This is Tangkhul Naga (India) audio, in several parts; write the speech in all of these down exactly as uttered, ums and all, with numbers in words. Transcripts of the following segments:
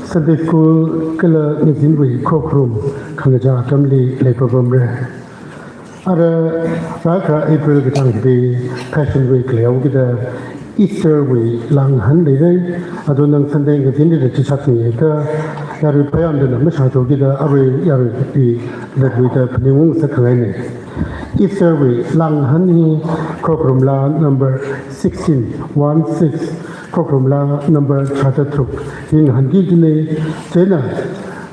Sunday School kala ngazinwui khokharum khangachā atamli leipapamra. Ara rākha April katang hi Passion Week leihaokida Easter wui langhan leira. Athumna Sunday ngazinli da chishak ni ka yarui phayamda na mashāthaokida arui yarui pi latluida phaningung sākhangaina. Easter wui langhan hi khokharum laa number sixteen, one six, khokharum laa number tharāda tharuk hi ngahānki kajina. Chieina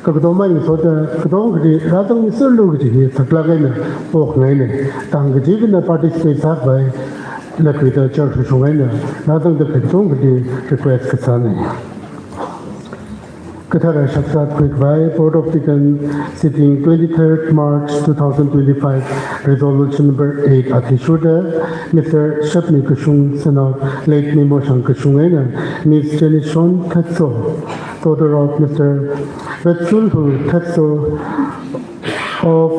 kakatomai ngasoda katongkhali rāzangmiserlu kaji hi saklāk eina pokhangaina. Tang kachivana participate sākhavai latluida church kashung eina rāzangda kachungkhali request kasāna. Kathara shakzat khuikhavai Board of Deacon sitting twenty-third March two thousand twenty-five, resolution number eight athishurda Mister Shapmi Kashung sanao, late Mimoshang Kashung eina Miss Jenison Thatso, daughter of Mister Vetsulhu Thatso of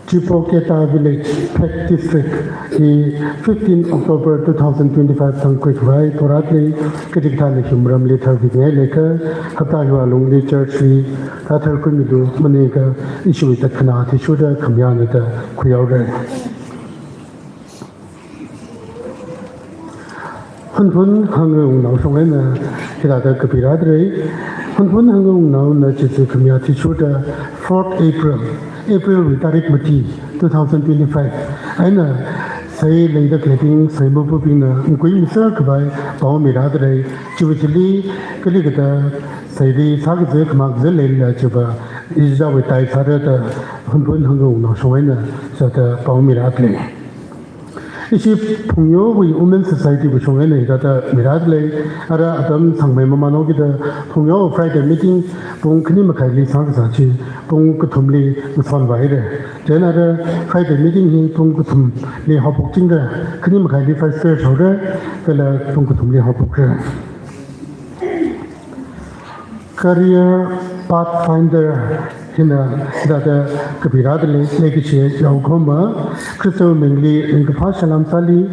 Chipoketa Village, Phek District, hi fifteen October two thousand twenty-five thang khuikhavai porāda lei. Kachikathāna hi maramli tharkhuingai leiakha hapta hiwui alungli church li rātharkhuimilu, maningakha ishiwui tatkhanā athishurda khamayāna da khuihaora. Hunphun Hangawungnao shong eina hithāda kapirāda lei. Hunphun Hangawungnaona chichi khamayā athishurda fourth April, April wui tarik mati, two thousand twenty-five eina sei leida khaleibing, sei mapabingna ngakhuimiserkhavai pao mirāda lei. Chiwui chili kalikatā seili sākaza khamā kaza leilala chiva ichichāwui tai sāra da Hunphun Hangawungnao shong eina sāda pao mirāda lei. Ishi Phungyowui Women Society wui shong eina hithāda mirāda lei. Ara atam sangmei mamānhaokida Phungyo Friday meeting pung khani makhaili sākasā chi pung kathumli ngasonvāhaira. Chieina ara Friday meeting hi pung kathumli haophokchingra, khani makhaili first period haora, kala pung kathumli haophokra. Career Pathfinder hina hithāda kapirāda lei, leikashi yaokhoma, Khristawui mingli ringkaphā salām sāli.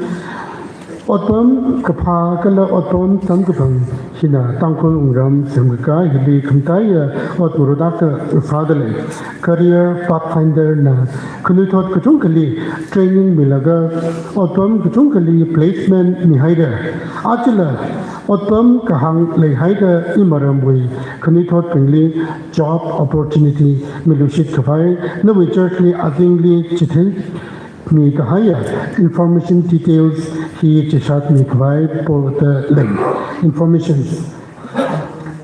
Otpam kaphā kala otpam samkaphang hina Tangkhul wungram semkakā hili khamataiya ot ngarokda sāda lei. Career Pathfinder na khanuithot kachungkhali training milaga otpam kachungkhali placement mihaida, achila otpam kahāng leihaida imaramwui khanuithotbingli job opportunity miluishit khavai nawui church li azingli chitheimi kahaiya information details hi chishat mikhavai poda lei. Information.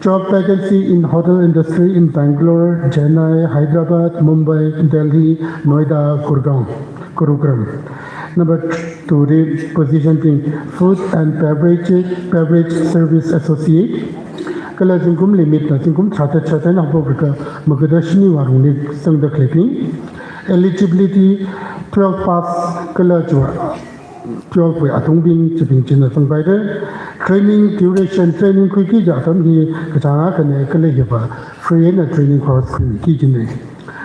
Job vacancy in hotel industry in Bangalore, Chennai, Hyderabad, Mumbai, Delhi, Noida, Gurgaon, Gurugram. Number two li position bing Food and Beverage, Beverage Service Associate. Kala zingkum limit na zingkum tharāda tharāda haophoklaga magada shini vārungli zangda khaleibing. Eligibility twelve pass kala chiva twelve wui atungbing chibing china zangpaira. Training duration, training khuiki kaji atam hi kachāng akhana kala hiva free eina training course khuiki kajina.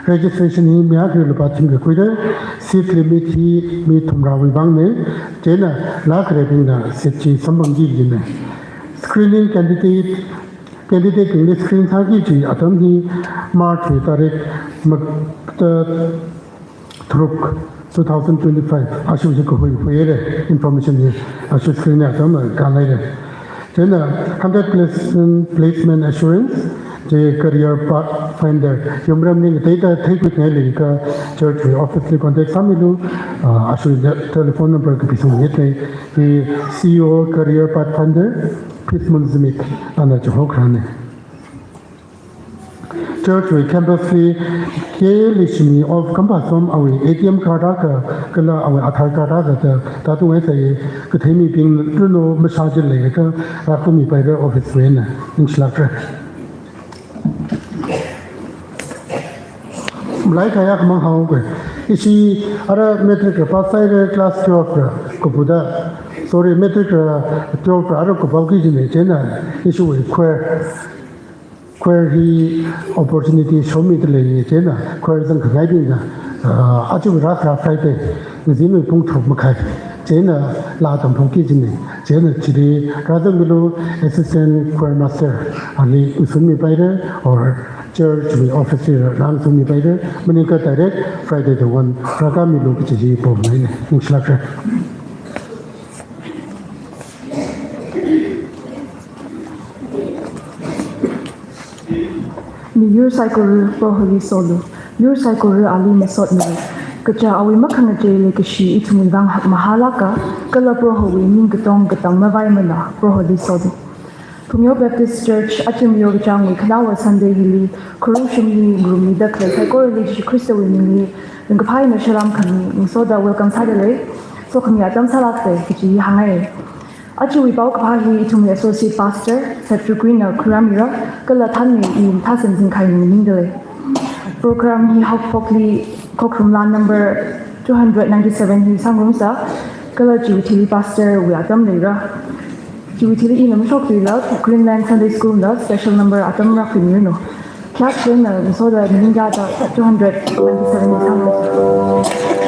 Registration hi mi akhali lupā thingkha khuira. Seat limit hi mi thumrāwui vangna. Chieina laa khaleibingna seat chi samphangki kajina. Screening candidate, candidate bingli screen sāki kaji atam hi March wui tarik mak-, ta-, tharuk, two thousand twenty-five, ashi hi kahui huihaira, information hi ashi screen atam khangaira. Chieina hundred percent placement assurance, chi Career Pathfinder, yumram ning teida theikhuingai leiakha church wui office li contact sāmilu, ah, ashi telephone number kapisung hitei, hi C E O Career Pathfinder, Pismun Zimik, ana chihokharana. Church wui campus li kheli shimi of kamphasom awui A T M card akha kala awui Aadhaar card akha da, da tungai sai kathei mibing runo mashā jilei ka rākhuimipaira office wui eina, ningshilākra. Malai kaya khamang haowa. Ishi ara matric ra pass sāhaira, class twelve ra kapuda. Sorry, matric ra twelve ra ara kapuki kajina, chieina ishiwui choir, choir hi opportunity shomida lei, chieina choir zangkhangaibingna, ah, aja rākharā Friday, ngazinwui pung tharuk makhai Chieina laa tamphokki kajina. Chieina chili rāzangmilu, assistant choir master ali ngasungmipaira, or church wui office li rāngasungmipaira, maningakha direct Friday tangwui eina rākāmilu kaji hi pamnaina. Ningshilākra. Miyur saikora Proholi solu, yur saikora ali masotmilu. Kaja awui makhangachei leikashi ithumwui vang hakmahālāka, kala Prohowui ningkatong katang mavaimana, Proholi solu. Phungyo Baptist Church aja miyo kachāngwui khanaowa Sunday hili, kharushumli ngarumida khalei saikorali Jishu Khristawui mingli ringkaphā eina salām khami, ngasoda welcome sādalei, sokhami atam sālāksei kaji hāngngai. Ajawui paokaphā hi ithumwui Associate Pastor, Cedric Green na khuirāmira, kala thānmei i Mathasem Zingkhai na nganingdalei. Program hi haophokli khokharum lan number two hundred ninety-seven hi sāngarumsa, kala chiwui thili Pastor wui atam leira. Chiwui thili ina mashoktuila Greenland Sunday School na special number atam rākhuimiranu. Class ten na ngasoda ningda two hundred ninety-seven ni sāngarumsa.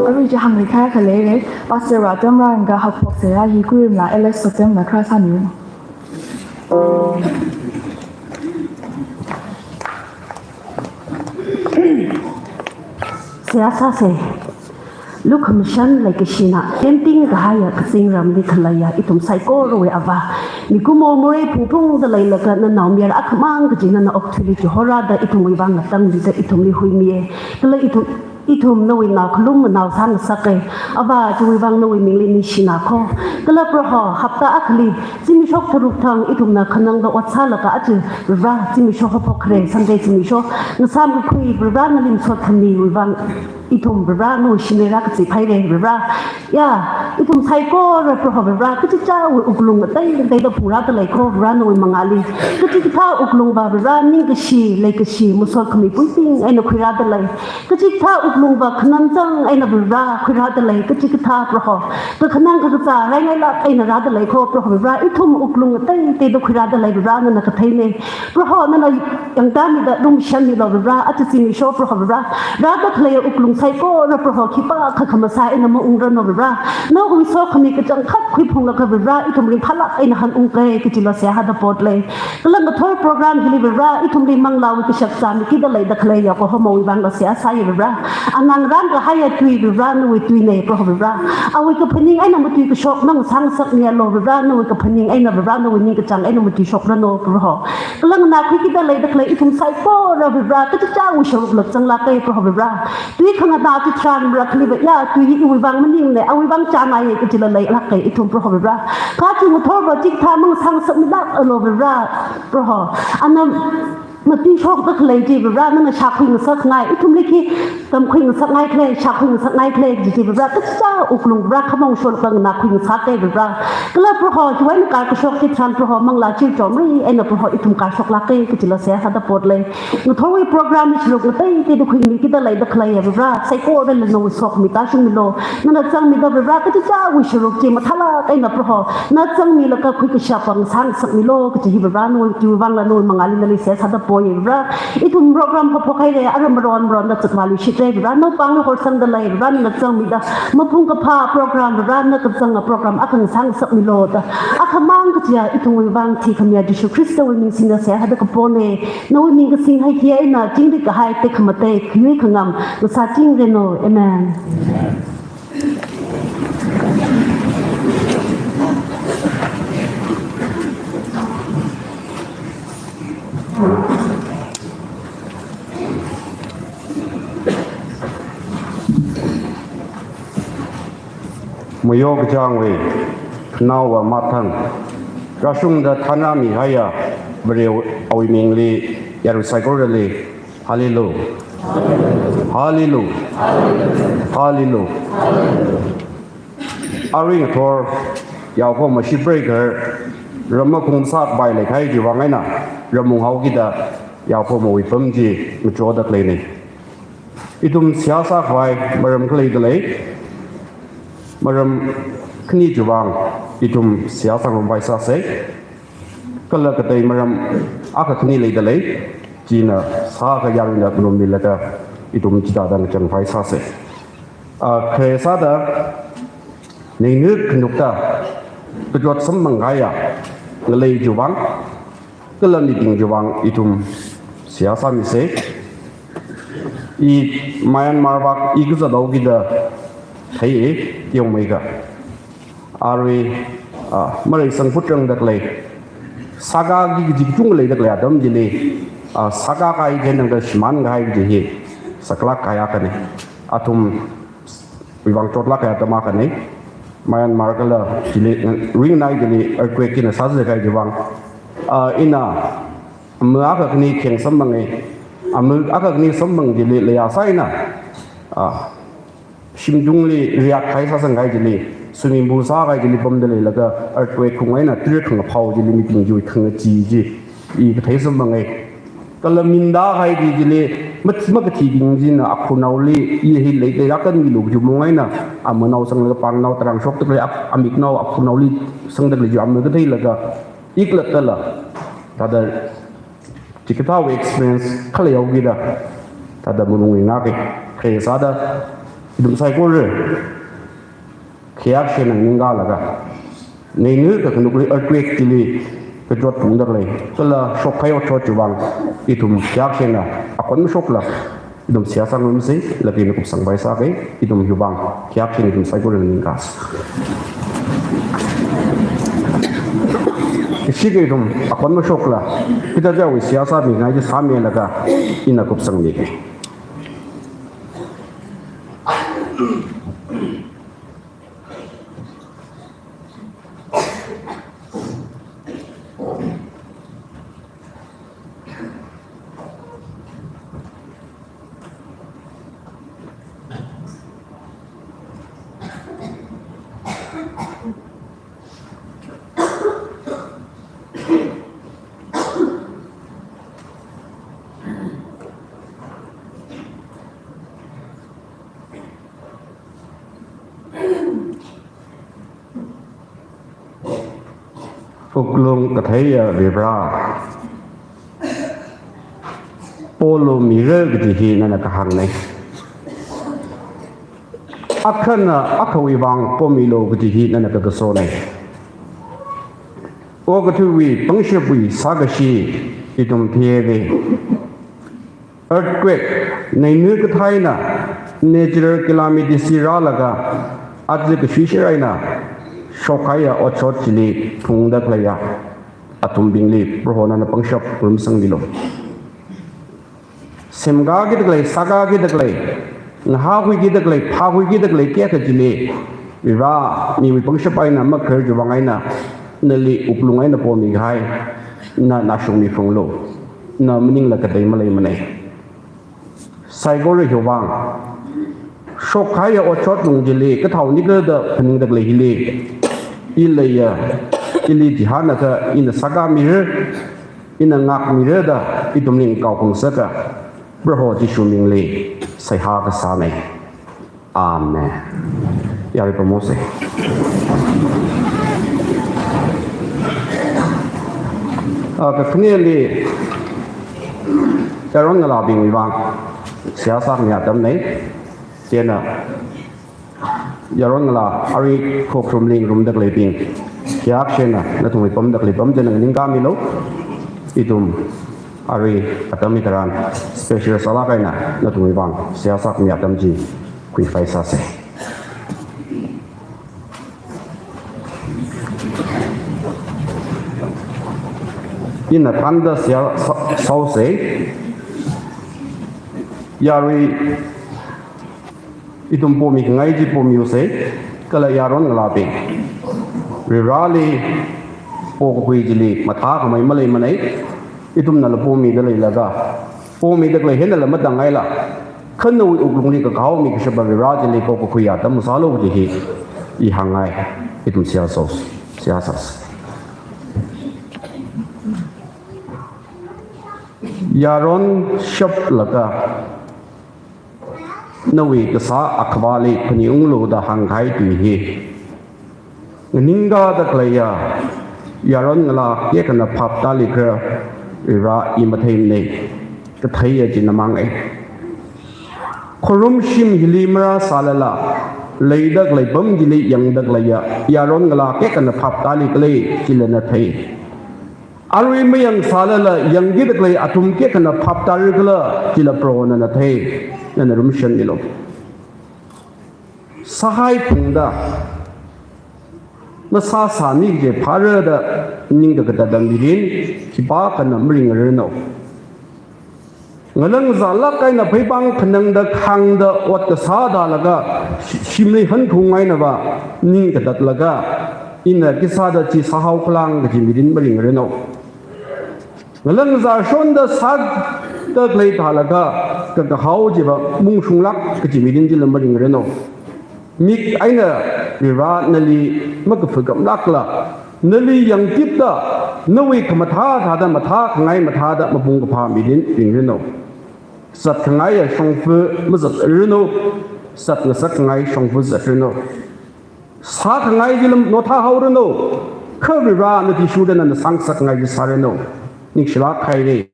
Arui chi hānglikha khalei, Pastor wui atam rānga haophok seihā hi khuirimla L S Sotemna kharā sāmilu. Seihā sāsei. Lukhamashan leikashina, tenting kahaiya kazingramli khaleiya ithum saikorawui Avā. Mikumo morei phungphungda leilaga nanaomayara akhamang kaji nana okathuili chihorāda ithumwui vang ngatamlida ithumli huimiya. Kala ithum, ithum nawui nao khalum nao sāngasaka. Avā, chiwui vang nawui mingli ningshina kho. Kala Proho, hapta akhali zimiksho tharuk thang ithumna khanangda ot sālaga aja Varivara zimiksho haophokra, Sunday zimiksho. Ngasām kakhui Varivara nali masot khamiwui vang ithum Varivara nawui shimli rākazip haira Varivara. Ya, ithum saikora Proho Varivara, kachichāwui wuklung atei ateida phungrāda lei kho Varivara nawui mangāli. Kachikathā wuklungva Varivara ningkashi, leikashi, masot khami puiting eina khuirāda lei. Kachikathā wuklungva khananzang eina Varivara khuirāda lei, kachikathā Proho. Kakhanang kakazā raingailāk eina rāda lei kho Proho Varivara, ithum wuklung atei ateida khuirāda lei Varivara nana katheina. Proho nana yangtāmida lumashanmilu Varivara, aja zimiksho Proho Varivara. Rāda khalei wuklung saikora Proho khipākha khamasai eina maungranu Varivara. Nawui sokhami kachangkhat khuiphunglaga Varivara, ithum ringphālāk eina hanungki kajila seihā sāda potlei. Kala ngathor program hili Varivara, ithumli manglāwui kashak sāmikida leida khalei yaokahomawui vangla seihā sāya Varivara. Angangrang kahaiya tui Varivara, nawui tuina Proho Varivara. Awui kaphaning eina matuikashok ngasāngasakmilu Varivara, nawui kaphaning eina Varivara, nawui ningkachāng eina matuishokranu Proho. Kala nganākhuikida leida khalei ithum saikora Varivara, kachichāwui sharukla zanglāka Proho Varivara. Tui khanganā chitharan marakhaliva, ya, tui hi iwui vang maningmana, awui vang chāngaiya kajila leilāka ithum Proho Varivara. Kha chi ngathorva chikathā mangasāngasakmilākalu Varivara, Proho. Ana matuishokda khalei chi Varivara, nana shākhuingasakngai, ithumli khi tamkhuingasakngai khala, shākhuingasakngai khala, chi chi Varivara, kachichā wuklung Varivara, khamong sholaga nganākhuingasaka Varivara. Kala Proho, chiwui eina karkashok chitharan Proho, manglā chirchomri eina Proho, ithum karshoklāka kajila seihā sāda potlei. Ngathorwui program hi sharuk atei ateida khuimikida leida khaleiya Varivara, saikorala nawui sokhami tāshungmilu. Nana zangmida Varivara, kachichāwui sharuk chi mathālāk eina Proho, na zangmilaga khuikashap ngasāngasakmilu kaji hi Varivara, nawui tuivangla nawui mangāli nali seihā sāda poya Varivara. Ithum program haophok haira, ara maron maronda zatvāluishitra Varivara, nawui pāngli horsangda lei Varivara, nana zangmida maphung kaphā program Varivara, na kazanga program akha ngasāngasakmilu da. Akhamang kajiya ithumwui vang thikhamiya Jishu Khristawui ming singda seihā sāda kapona. Nawui ming kasing haiki eina chingri kahai tekhamatei khayui khangam ngasāchingranu. Amen. Mayo kachāngwui khanaowa mathang rāshungda thanrāmihaiya Varewui mingli yarui saikorali Hallelujah. Hallelujah. Hallelujah. Arui ngathor yaokahoma shipreigarar ram makhung sākhavai leikahai chiwui vang eina ram unghaokida yaokahomawui pam chi ngachoda khaleina. Ithum seihā sākhavai maram khalei dalei. Maram khani chiwui vang ithum seihā sāngarumpai sāsa. Kala katei maram akha khani leidalei. China sākha yaruina ngarummilaga ithum chithāda ngachangpai sāsa. Ah, khare sāda, ningnu khanukta kachot samphang kahaiya ngalei chiwui vang, kala mibing chiwui vang ithum seihā sāmisa. I Myanmar vak i kazat haokida thei, teomeikha. Arui, ah, mareisang phutrangda khalei, sākaki kaji kachungkha leida khalei atam chili, ah, sākakahai khenangda shimānkahai kaji hi saklāk kahai akhana. Athumwui vang chotlāk kahai atam akhana. Myanmar kala chili, Raeng Ngai chili earthquake hina sāzākahai chiwui vang. Ah, ina ama akha khani kheng samphanga. Ama akha khani samphang chili leiya sāhaina, ah, shimtungli riak kahai sāsangkahai chili, swimming pool sākahai chili pamda leilaga earthquake khaung eina tui khangaphao chili mibing chiwui khangachee chi i kathei samphanga. Kala minda kahai chi chili mat-, makathi bing china akhurnaoli i hi leilei rākanmilu kaji mong eina amanao sanglaga pangnao tarāng shokda khalei, ap-, amiknao akhurnaoli sangda khalei chi ama katheilaga iklattala, thāda chikathāwui experience khalei haokida, thāda malung ringngaka. Khare sāda, ithum saikora khayākashena nganingkalaga, ningnu kakhanukli earthquake chili kachot phungda khalei, kala shokkahai otshot chiwui vang ithum khayākashena akon mashokla ithum seihā sāngarumsa, laga ina kupsangpai sāka. Ithum hiwui vang khayākashena ithum saikora nganingkasa. Kashika ithum akon mashokla, hithāda chiwui seihā sāmingai chi sāmilaga ina kupsangmika. Wuklung katheiya Varivara, polu mira kaji hi nana kahāngna. Akhana akhawui vang pomilu kaji hi nana kakasona. Okathuiwui pangshapwui sākashi ithum theiya. Earthquake, neina kathā eina, natural calamity si rālaga, aja kashishir eina shokkahaiya otshot chili phungda khaleiya athumbingli Proho nana pangshap ngarumsangmilu. Semkāki da khalei, sākāki da khalei, ngahākhuiki da khalei, phākhuiki da khalei, kayākha chili Varivara, miwui pangshap eina makharar chiwui vang eina, nali wuklung eina pomikahai, na, na shungmi phunglu, na maningla katei maleimana. Saikora hiwui vang, shokkahaiya otshot lung chili kathao nikada phaningda khalei hili, i leiya, ili chihānakha ina sākāmira, ina ngākmira da ithum ningkao khuisaka, Proho Jishu mingli seihā kasāna. Amen. Yarui pamose. Ah, kakhaneli yaron ngalābingwui vang seihā sākhami atamna. Chieina yaron ngalā arui khokharum lingrum da khaleibing, kayākha eina nathumwui pamda khalei pam chieina nganingkāmilu. Ithum arui atam hitharan special sālāk eina nathumwui vang seihā sākhami atam chi khuipai sāsa. Ina thānda seihā sā, sāsa. Yarui ithum pomikhangai chi pomiusa, kala yaron ngalābing Varivarali pokakhui chili mathākhamei maleimana. Ithumnala pomida leilaga, pomida khalei hinala matangaila, kha nawui wuklungli kakahao mikashapa Varivara chili pokakhui atam sālu kaji hi i hāngngai. Ithum seihā sāsa, seihā sāsa. Yaron shaplaga, nawui kasā Akhavali phaningunglu da hāngkahai tui hi, nganingkāda khaleiya yaron ngalā kayākhana phaptālikhala Varivara i matheimana, katheiya china manga. Khorumshim hili marāsālala, leida khalei pam chili yangda khaleiya yaron ngalā kayākhana phaptālikhala chila na thei. Arui mayangsālala yangkida khalei athum kayākhana phaptālikhala chila Proho nana thei, nana ngarumshanmilu. Sāhai phungda, masāsāmi kaji phāra da ningda katāda mirin khipākhana maringranu. Ngalangzālāk eina pheipāng khanangda khāngda ot kasā thālaga, shi-, shimli hankhung einava ning katatlaga, ina khi sāda chi sāhaokhala kaji mirin maringranu. Ngalangzā shonda sāda khalei thālaga, kakahao chiva mungshunglāk kaji mirin chila maringranu. Mik eina Varivara nali makaphakamlākla, nali yangkida, nawui khamathā thāda mathākhangai mathāda mapung kaphā mirin ringranu. Zatkhangaiya shongfa mazatranu, zatngasakngai shongfa zatranu. Sākhangai chila nothāhaoranu, kha Varivara na athishurda nana sāngasakngai chi sāranu. Ningshilāk haira,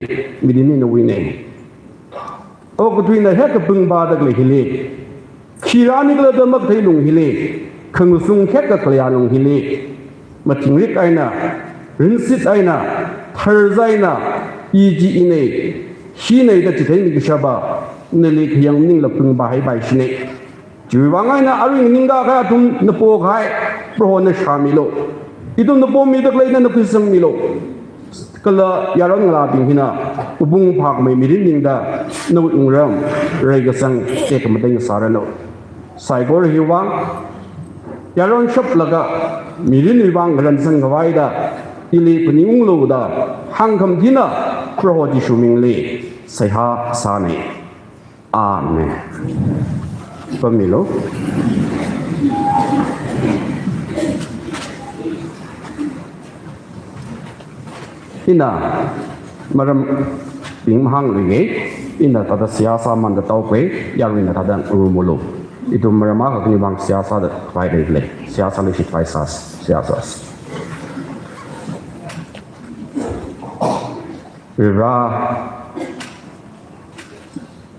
mirin hi nawuina. Okathuina hekapung vāda khalei hili, khi rānikhala da makathei lung hili, khangasung hekakhaleiya lung hili, mathingrik eina, rinsit eina, tharzā eina, i chi ina, hina da chitheimi kashapa, nali khayang maningla pung vāhaipaishina. Chiwui vang eina arui nganingkākahai athum na pokahai, Proho na shāmilu. Ithum na pomida khalei nana khuisangmilu. Kala yaron ngalābing hina, mapung phākhamei mirin ringda, nawui wungram, reikasang tekhamatei sāranu. Saikora hiwui vang, yaron shaplaga, mirinwui vang ngaran sangkhavai da, ili phaningunglu da, hāngkhami china, Proho Jishu mingli, seihā sāna. Amen. Pammilu. Ina marambing mahāngluiya, ina thāda seihā sāmanda taopai, yaruina thāda ngarumlu. Ithum maram akha khani vang seihā sāda khavai leilei. Seihā sāluishit khavai sāsa, seihā sāsa. Varivara,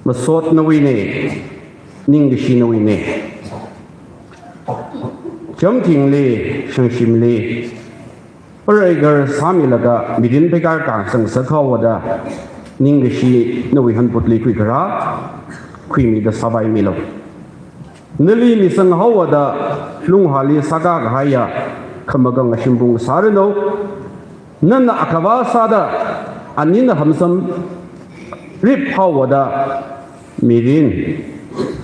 masot nawuine, ningkashi nawuine. Chamthingli, shangshimli, pareigar sāmilaga mirin pheikar kang sangsak haoda, ningkashi nawui hanputli khuikharā khuimida sāpaimilu. Nali misang haoda, lunghali sākakahaiya khamagang ashimbung sāranu. Nana akhava sāda, anina hamsam rip haoda, mirin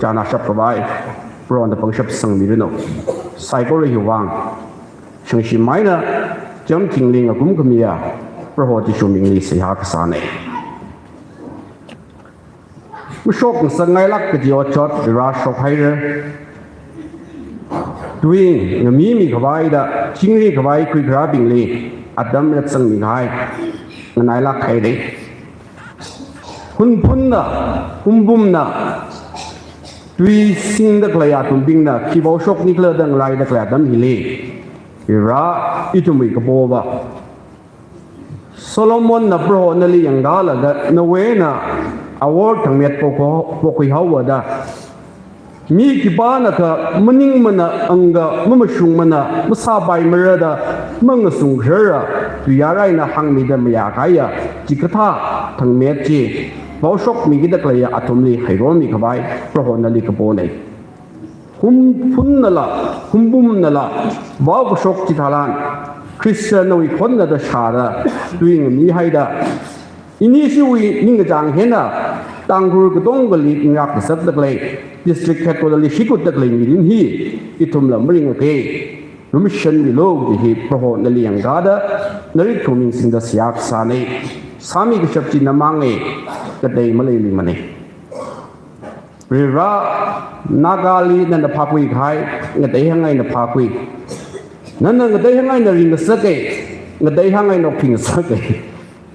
chānashap khavai Prohona pangshap sangmiranu. Saikora hiwui vang shangshim eina chamthingli ngakum khamiya Proho Jishu mingli seihā kasāne. Mashokngasakngailāk kaji otshot Varivara shokhaira. Tui ngamimi khavaida chingri khavai khuikharābingli atam retsangmihai nganailāk haira. Hunphunna, humbumna, tui singda khaleiya athumbingna khi vaoshokni khala da ngaraida khalei atam hili, Varivara ithumwui kapova Solomonna Proho nali yangkalaga nawui eina awor thangmet pokhu-, pokhui haoda, mi khipānakha maningmana, angka mamashungmana, masāpaimara da mangasungkharara tuiyār eina hāngmida mayākahaiya chikathā thangmet chi vaoshokmikida khaleiya athumli heiromi khavai Proho nali kapone. Humphunnala, humbumnala, vaokashok chitharan, Khrista nawui khonna da shāda, tui ngamihaida, inishiwui ningkachāng hina, Tangkhul katongali ngakngasakda khalei, district headquarter li shikutda khalei mirin hi, ithumla maringakha, lumashanmilu kaji hi Proho nali yangkada, narit thuming singda seihā kasāne. Sāmi kashap chi namange, katei maleiluimane. Varivara, Nagali nana phākhui kahai, ngatei hāngngaina phākhui. Nana ngatei hāngngaina ringngasake, ngatei hāngngaina okphingasake.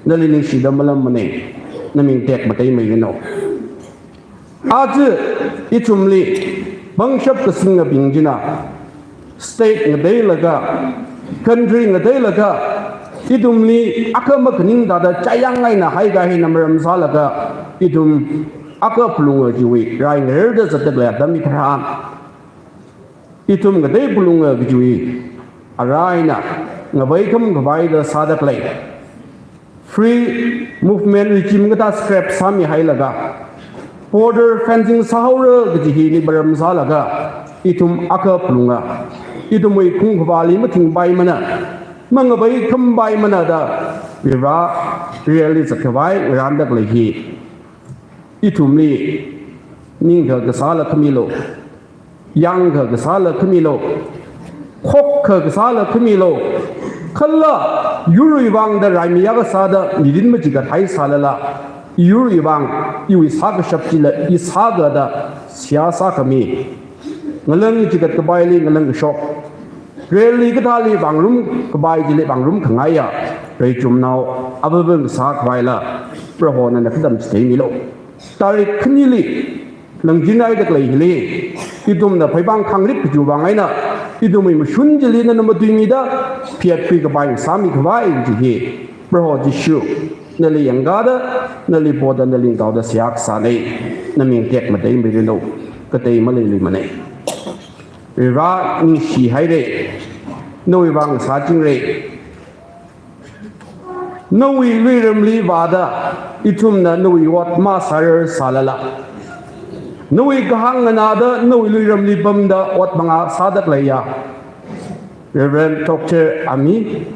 Nali ningshida malammane, naming tekmatei meiranu. Aja ithumli pangshap kasingabing china, state ngateilaga, country ngateilaga, ithumli akha makhaning thāda chayang eina haikahai eina maram sālaga, ithum akha phalunga chiwui rai ngararda zatda khalei atam hitharan, ithum ngatei phalunga kajiwui ara eina ngaveikham khavaida sāda khalei Free Movement Regime kathā scrap sāmihailaga, border fencing sāhaora kaji hili maram sālaga, ithum akha phalunga, ithumwui khungkhavāli mathingpaimana, mangaveikham paimana da, Varivara rally zatkhavai ngaranda khalei hi, ithumli ningkha kasāla khamilu, yangkha kasāla khamilu, khokkha kasāla khamilu, kala yurwui vang da raimi akha sāda mirin machigat haisālala, yurwui vang iwui sākashap chila i sāga da seihā sākhami, ngalang chigat kapaili ngalang kashok, rally kathāli vāngarum kapai chili vāngarum khangaiya, reichumnao avāvang sākhavaila, Prohona nana khatam chitheimilu. Tarik khanili, langchin haida khalei hili, ithumna pheipāng khangarik kajiwui vang eina, ithumwui mashun chili nana matuimida, phiatkhui kapai sāmi khavai kaji hi, Proho Jishu, nali yangkada, nali poda, nali ngaoda seihā kasāne, naming tekmatei meiranu, katei maleiluimane. Varivara ningshihaire, nawui vang sāchingra, nawui luiramli vāda, ithumna nawui ot masārar sālala, nawui kahāng nganāda, nawui luiramli pamda ot mangā sāda khaleiya Reverend Doctor Ami,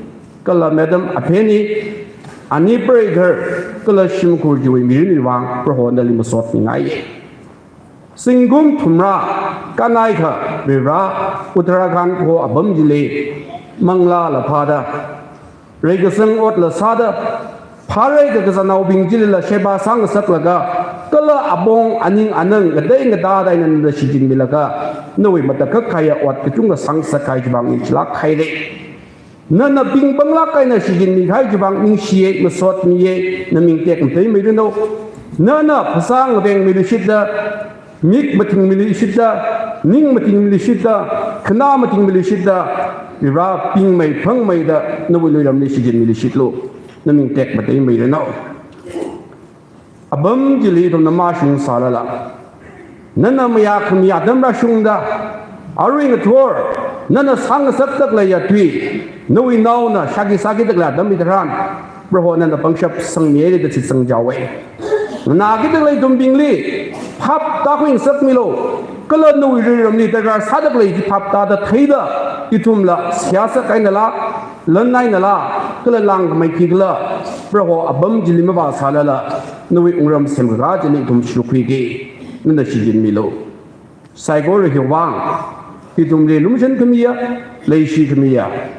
kala Madam Apheni, ani pareigar, kala shimkhur chiwui mirinwui vang, Proho nali masotmingai. Zingkum thumrā, kanai kha, Varivara, Uttarakhand kaho apam chili, manglāla phāda, reikasang otla sāda, phārai kakazānaobing chilila sheba sāngasaklaga, kala apong aning anang ngatei ngatā da eina nana shichinmilaga, nawui matakhak kahaiya ot kachungkha sāngasak kahai chiwui vang ningshilāk haire. Nana pingpanglāk eina shichinmi kahai chiwui vang ningshiye, masotmiye, naming tekmatei meiranu. Nana phasā ngavengmiluishitda, mik mathingmiluishitda, ning mathingmiluishitda, khanā mathingmiluishitda, Varivara pingmei phangmeida nawui luiramli shichinmiluishitlu, naming tekmatei meiranu. Apam chili ithumna mashungsālala, nana mayākhami atam rāshungda, arui ngathor nana sāngasakda khaleiya tui, nawui naona shāki sākida khalei atam hitharan, Proho nana pangshap sangmihaira da shitsang chaowa. Nganākida khalei ithumbingli phap tākhuingasakmilu, kala nawui riramli darkar sāda khalei chi phap tāda theida, ithumla seihā sākahainala, lan eina la, kala langkhamei khikhala, Proho apam chili mavāsālala, nawui wungram semkakā chili ithum shurkhuiki, nana shichinmilu. Saikora hiwui vang, ithumli lumashan khamiya, leishi khamiya,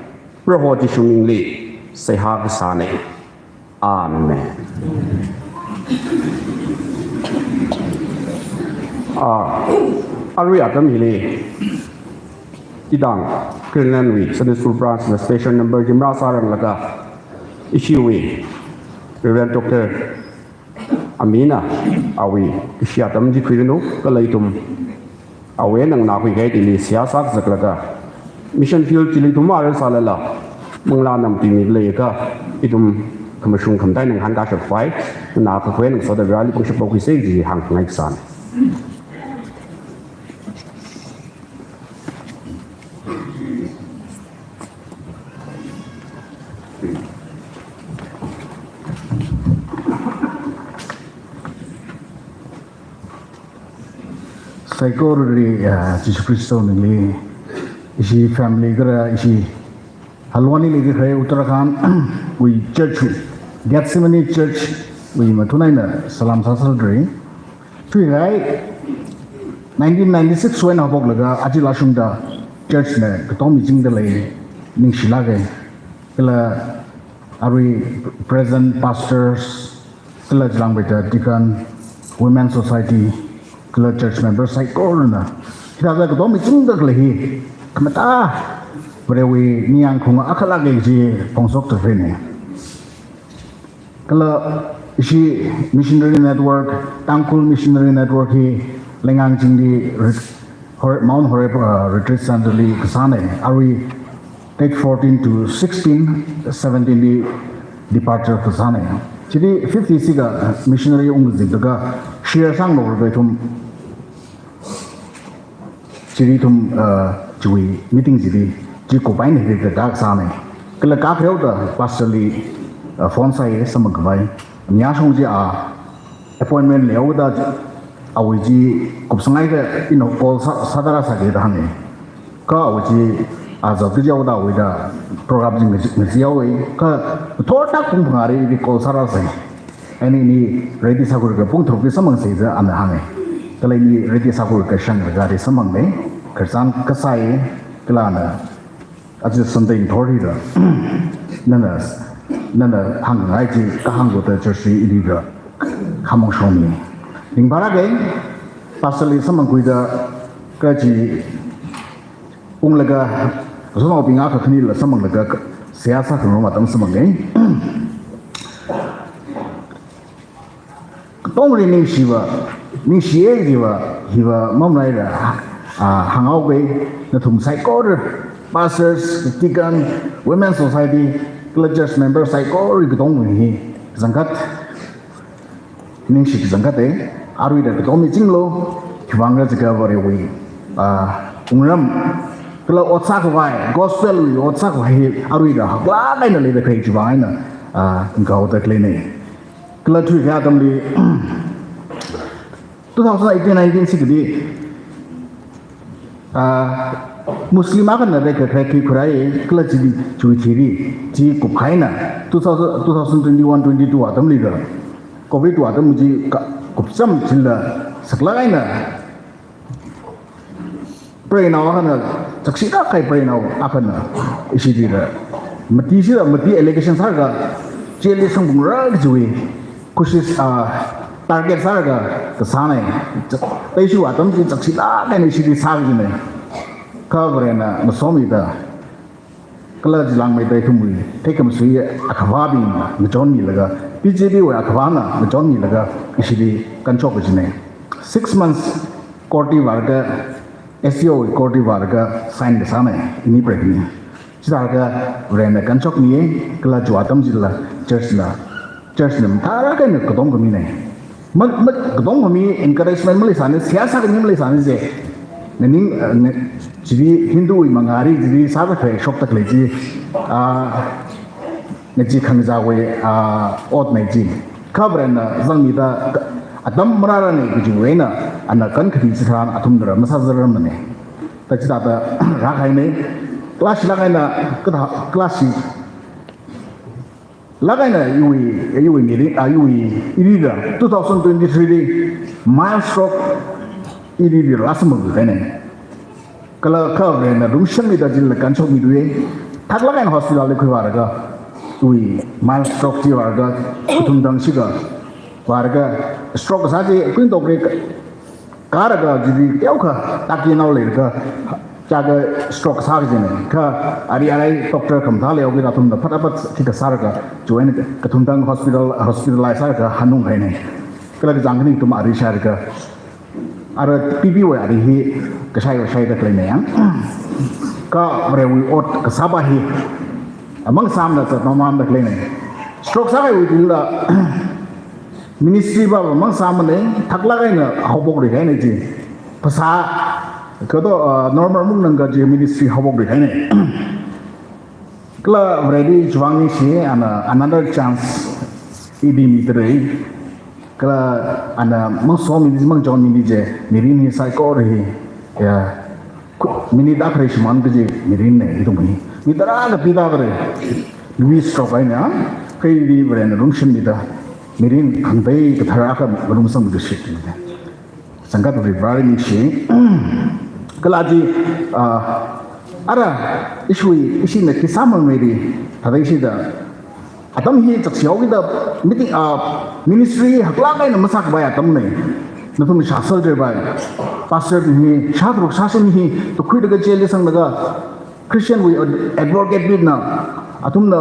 Proho Jishu mingli seihā kasāna. Amen. Ah, arui atam hili, ithum Greenland wui Sunday School Branch na special number jimra sāranglaga, ishiwui Reverend Doctor Amina, awui kashi atam chi khuiranu, kala ithum awui eina nganākhui kahai thili seihā sākazaklaga, mission field chili ithum vāra sālala, manglā namtui mi leiakha, ithum khamashung khamataiya ngahānkashap khavai, nganākakhui eina ngasoda Vareli pangshap pokhuisa kaji hāngngaisāna. Saikorali, ah, Jishu Khristawui mingli, ishi family kala ishi Halwanili khalei Uttarakhand wui church, Gethsemane Church wui mathun eina salam sāsādalei. Thuikahai nineteen ninety-six wui eina haophoklaga aja lashungda church na katom michingda lei, ningshilāka. Kala arui present pastors, kala chilangmeida deacon, women society, kala church member saikorana hithāda katom michingda khalei hi khamatā Varewui ningyāng khaung akhala kaji phongshok tafine. Kala ishi missionary network, Tangkhul missionary network hi Leingangchingli ret-, Hor-, Mount Horeb, uh, Retreat Center li kasāna, arui date fourteen to sixteen, seventeen li departure kasāna. Chili fifty-six ka missionary ungkazip laga share sāngarokra ithum. Chili ithum, uh, chiwui meeting chili, chi kup eina hili kaka sāna. Kala kakhareo da pastor li, uh, phone sāya samphang khavai. Nyashong chi a appointment leihaoda awui chi kupsanghai da ina call sā, sāda rāsāki da hānga. Kha awui chi a zat kajihaoda awui da program chi ngaji, ngajihaowa. Kha thorda pung phangāli call sārāsai. Ani ini ready sākhuilaga pung tharukli samphangsa da ana hānga. Kala ini ready sākhuilaga shanglaga da samphanga. Khararchan kasāya, kala ana aja Sunday ngathor hida nana, nana hāngngai chi kahāng khuda church li iliga khamong shomni. Ringphālāka, pastor li samphangkhuida kaji unglaga, sonaobing akha khanila samphanglaga seihā sākhangarum atam samphanga. Katongli ningshiva, ningshiya hiva, hiva mamalaila, ah, hānghaowa, nathum saikora, pastors, deacon, women society, kala church member saikora katongwui hi kachangkhat ningshi kachangkhata, aruida katom michinglu, khiwuivang khala jiakha Varewui, ah, wungram, kala ot sākhavai, gospel wui ot sākhavai hi aruida haklāk eina leida khalei chiwui vang eina, ah, ngaoda khaleina. Kala thuikahai atamli, two thousand eighteen nineteen sākida, ah, Muslim akhana rekakharek khi khurai, kala chili chiwui thili, chi kupkahai eina, two thousand, two thousand twenty-one twenty-two atamli kha, covid wui atam chi ka, kupcham chila saklāk eina, preinao akhana, chakshida kahai preinao akhana, ishili da, mati shida, mati allegation sālaga, jail li samphungra kajiwui, khuishi, ah, target sālaga kasāna. Chak-, teishiwui atam chi chakshilāk eina ishili sā kajina. Kha Varena masomida, kala chilangmeida ithumwui theikhamashung akhavābing ngachonmilaga, B J P wui akhavāna ngachonmilaga, ishili kanchok kajina. Six months court li vālaga, S D O wui court li vālaga sign kasāna, ini preikhani. Chithālaga Varena kanchokmiya, kala chiwui atam chila church na, church na mathālāk eina katom khamina. Ma, ma, katonga mi encouragement maleisāni, seihā sākhami maleisāni je. Nganing, eh, nga, chili Hindu wui mangāli chili sāda khalei shokda khalei chi, ah, ngacheekhangaza wui, ah, otna chi. Kha Varena zangmida, atam marārane kajiwui eina, ana kankhani chitharan athumnara masāzarmane. Thāda chithāda rākahaine. Class lāk eina, kathā, class lāk eina iwui, iwui mirin, ah, iwui, irida, two thousand twenty-three li mild stroke irida rāsamphangkahaine. Kala kha Varena lungshitmida chili kanshokmiluiye. Thaklāk eina hospital li khuivālaga, iwui mild stroke chi vālaga, kathum thang shikha vālaga, stroke kasā chi kuingatokli ka-, kālaga chili teokha taki nao leilaga, chaka stroke sā kajine. Kha ari arai doctor khamathā leihaokida athumna phatapat khikha sālaga, chiwui eina kathum thang hospital, hospitalize sālaga hanunghaine. Kala kachāng khani athum ari shālaga, ara P P wui ari hi kashai vāshaida khaleine yang. Kha Varewui ot kasāpa hi, amang sāmana zatmamanda khaleine. Stroke sākahaiwui thila, ministry pa amang sāmane, thaklāk eina haophokluikahaine chi. Phasā, kato, ah, normal mung nang kaji ministry haophokluikahaine. Kala Vareli chiwui vang ningshi, ana another chance ili midalei. Kala ana mangsomini, mangchonmini je, mirin hi saikora hi, ya, ku-, minute akha rei shimān kaji mirinne ithum hi. Mi tarākha pida khalei, lui stroke eina, kha ili Varena lungshitmida, mirin khangatei kathar akha malung samda shit. Sangkatwui Vareli ningshi. Kala chi, ah, ara, ishiwui, ishina khi sāmamei di, thāda ishida, atam hi chakshao kida, meeting, ah, ministry haklāk eina masākapai atamne. Nathum shāsālder pai. Pastor hi, shātharuk shāshini hi, tukkhuilaga jail li sanglaga, Christian wui ad-, advocate bina, athumna,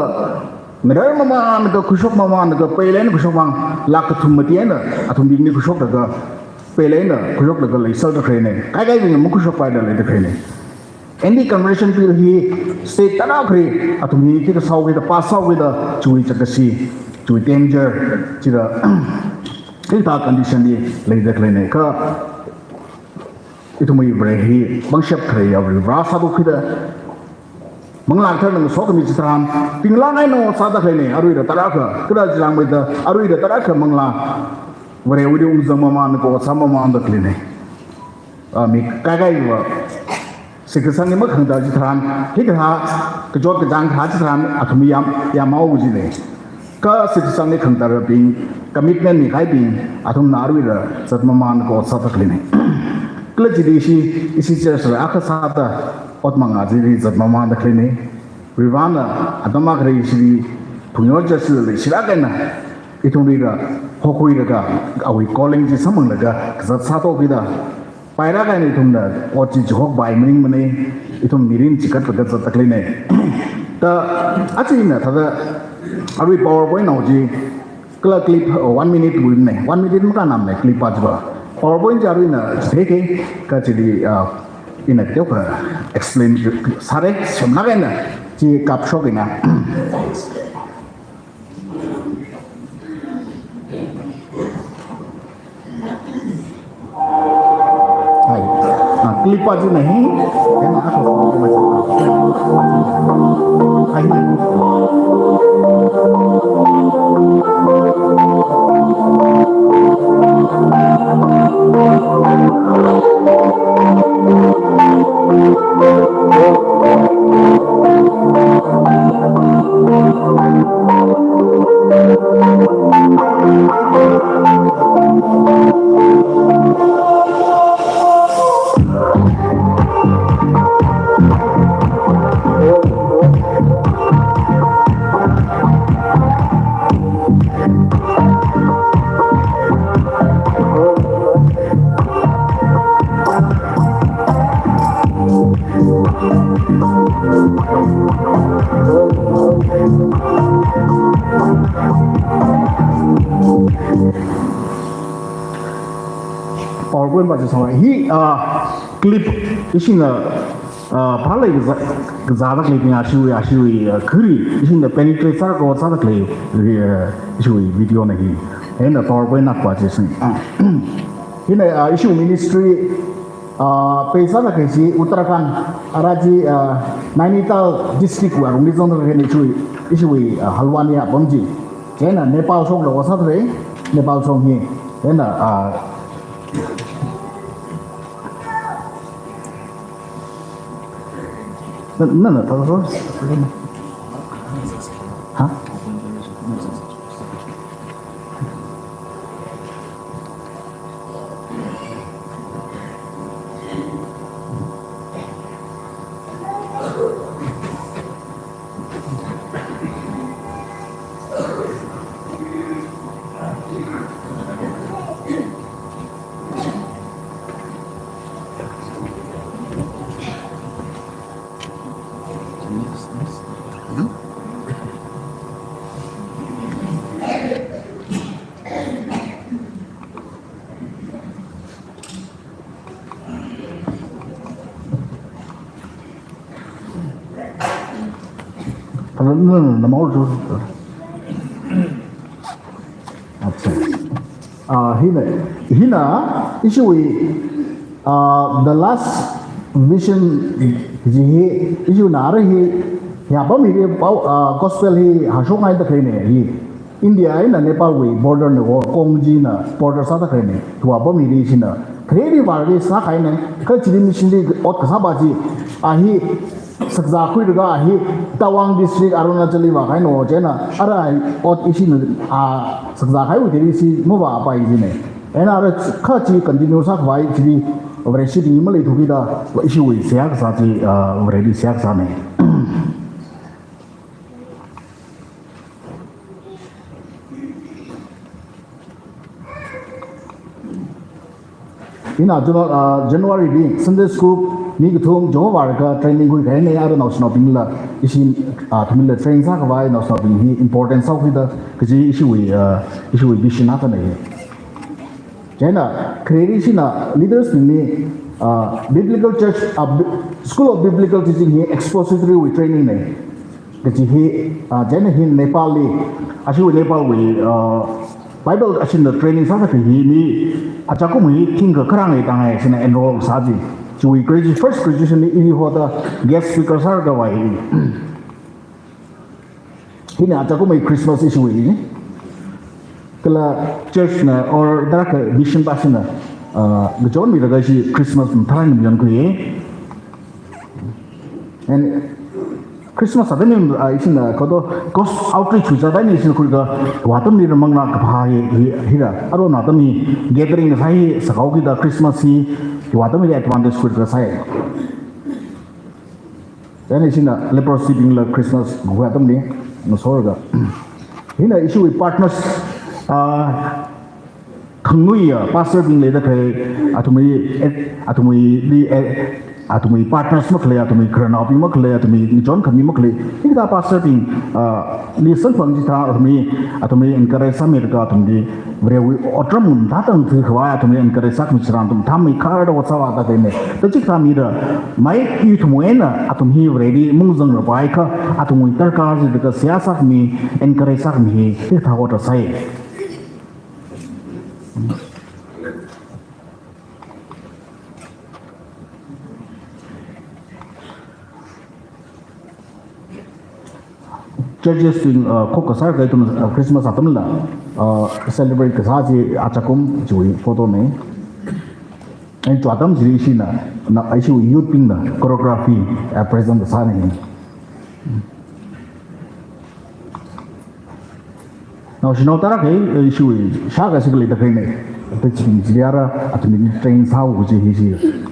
ngarar mamānlaga khuishok mamānlaga, pei eina khuishokmang, lakh kathum mati eina, athumbingli khuishokda kha, pei eina khuishoklaga leisāda khaleine. Kaikaibingna makhuishokpaida leida khaleine. Anti-conversion bill hi state tarākhali athum hi khikha sāhaokida, pass sāhaokida, chiwui chākashi, chiwui danger, chida, hithā condition li leida khaleine. Kha ithumwui Vare hi pangshap khaleiya Vare, Vare sāthukkhuida, manglā kathar ngasokmi chitharan, tinglāk eina sāda khaleine, aruila tarākha, kala chilangmeida, aruila tarākha manglā, Varewuili ungzang mamān, kho sā mamānda khaleine. Ah, mi kaikaiva, shitkasangli makhangatā chitharan, hikathā, kachot kachāng kathā chitharan, athum yam, yamhao kajine. Kha shitkasangli khangatābing, commitment mikahaibing, athumna aruila zat mamān kho sāda khaleine. Kala chili ishi, ishi church la akha sāda, ot mangā chili zat mamānda khaleine. Varena, atam akhali ishi, phungyo church la leishilāk eina, ithumlila, hokhuilaga, awui calling chi samphanglaga, kazat sāthukkhuida, pailāk eina ithumna, ot chi chihokpai maningmane, ithum mirin chikatlaga zatda khaleine. Thāda, aja ina thāda, arui PowerPoint nao chi, kala clip, uh, one minute wuine, one minute makānamne, clip pa chiva. PowerPoint chi aruina, theikei, kha chili, uh, ina teokha explain sāre, semlāk eina, chi kapshok ina. Hai. Ah, clip pa chi nahi. Hai. PowerPoint pa chi sāra. Hi, ah, clip ishina, ah, phalei kaza-, kazāda khaleibing ashiwui, ashiwui, ah, khuri, ishina penetrate sāra kho sāda khalei, ah, ishiwui video na hi. Hina PowerPoint nakpa chi sing. Ah. Hina, ah, ishiwui ministry, ah, pei sāda kaji Uttarakhand, ara chi, ah, Nainital district wui alungli zangda kaji ishiwui, ishiwui, ah, Halwani apam chi. Chieina Nepal shongla vāsāda lei, Nepal shong hi. Hina, ah, na, na, na, ta, ta, ta. Ha? Acha. Ah, hina, hina, ishiwui, ah, the last vision ji hi, ishiwui nara hi, hi apam hi pao, ah, gospel hi hashok ngaida khalei ne hi. India eina Nepal wui border na ko, Kongji na border sāda khalei ne, tuwa apam hi ri shina. Khalei ri vāra ri sākahai ne, kha chili missionary ot kasā pa chi, a hi sakzā khuilaga a hi Tawang district Arunachal li vākahai no, chieina ara ot ishina, a, sakzā kahaiwui thili shi mavāpai ji ne. Eina ara kha chi continue sākhavai chili Vareshi ding maleithu kida ishiwui seihā kasā chi, a, Vareli seihā kasā ne. Ina Janu-, ah, January li Sunday school mi kathum Jehovah ka training khuikahai ne, ara naoshinaobingla, ishi, ah, thumila train sākhavai naoshinaobing hi important sāhaokida kaji ishiwui, ah, ishiwui vision akha ne. Chieina khareli shina leaders bingli, ah, biblical church, ah, bi-, School of Biblical Teaching hi expository wui training ne. Kaji hi, ah, chieina hi Nepal li, ashiwui Nepal wui, ah, Bible ashina training sāsā kaji hi mi achakum hi thingkha kharāng eina tāngai shina enroll sā ji. Chiwui gradu-, first graduation li ili hoda guest speaker sālaga vāi. Hina achakum hi Christmas ishiwui. Kala church na or darākha mission pa shina, ah, ngachonmilaga shi Christmas mathālāk eina mayonkhui. And Christmas atam hi, ah, ishina, ah, kado, ghost outreach khuisā atam hi ishina khuilaga, tuwa atamli ramangna kaphā hi, hi, hira, arui atam hi gathering sāsai sāhaokida Christmas hi, tuwa atam hi advantage khuilaga sāi. Then ishina leprosy bingla Christmas khuihai atamli, ngasoda. Hina ishiwui partners, ah, khanganuiya pastor bing leida khalei, athumwui, eh, athumwui, eh, athumwui partners makhalei, athumwui khararnaobing makhalei, athumwui ngachonkhami makhalei, hikathā pastor bing, ah, li samphang chithā athumwui, athumwui encourage sāmilaga athumli Varewui otram mathātang thuikhavai athumli encourage sākhami chitharan athum thāmei kharda ot sāvāda khalei ne. Ta chikathā mida, mai ithumwui eina athum hi Vareli mungzang rapai kha, athumwui darkar jilaga seihā sākhami, encourage sākhami hi, hikathā ot sāi. Churches bing, uh, khokkha sālaga ithum, uh, Christmas atamla, uh, celebrate kasā chi achakum chiwui photo ne. And tuwa atam chili ishina, na, ishiwui youth bingna choreography, uh, present kasā ne. Naoshinao tarākha, eh, ishiwui shākha shikha leida khalei ne. Ata ching chili ara, athumli train sāhaoki kaji hi shi.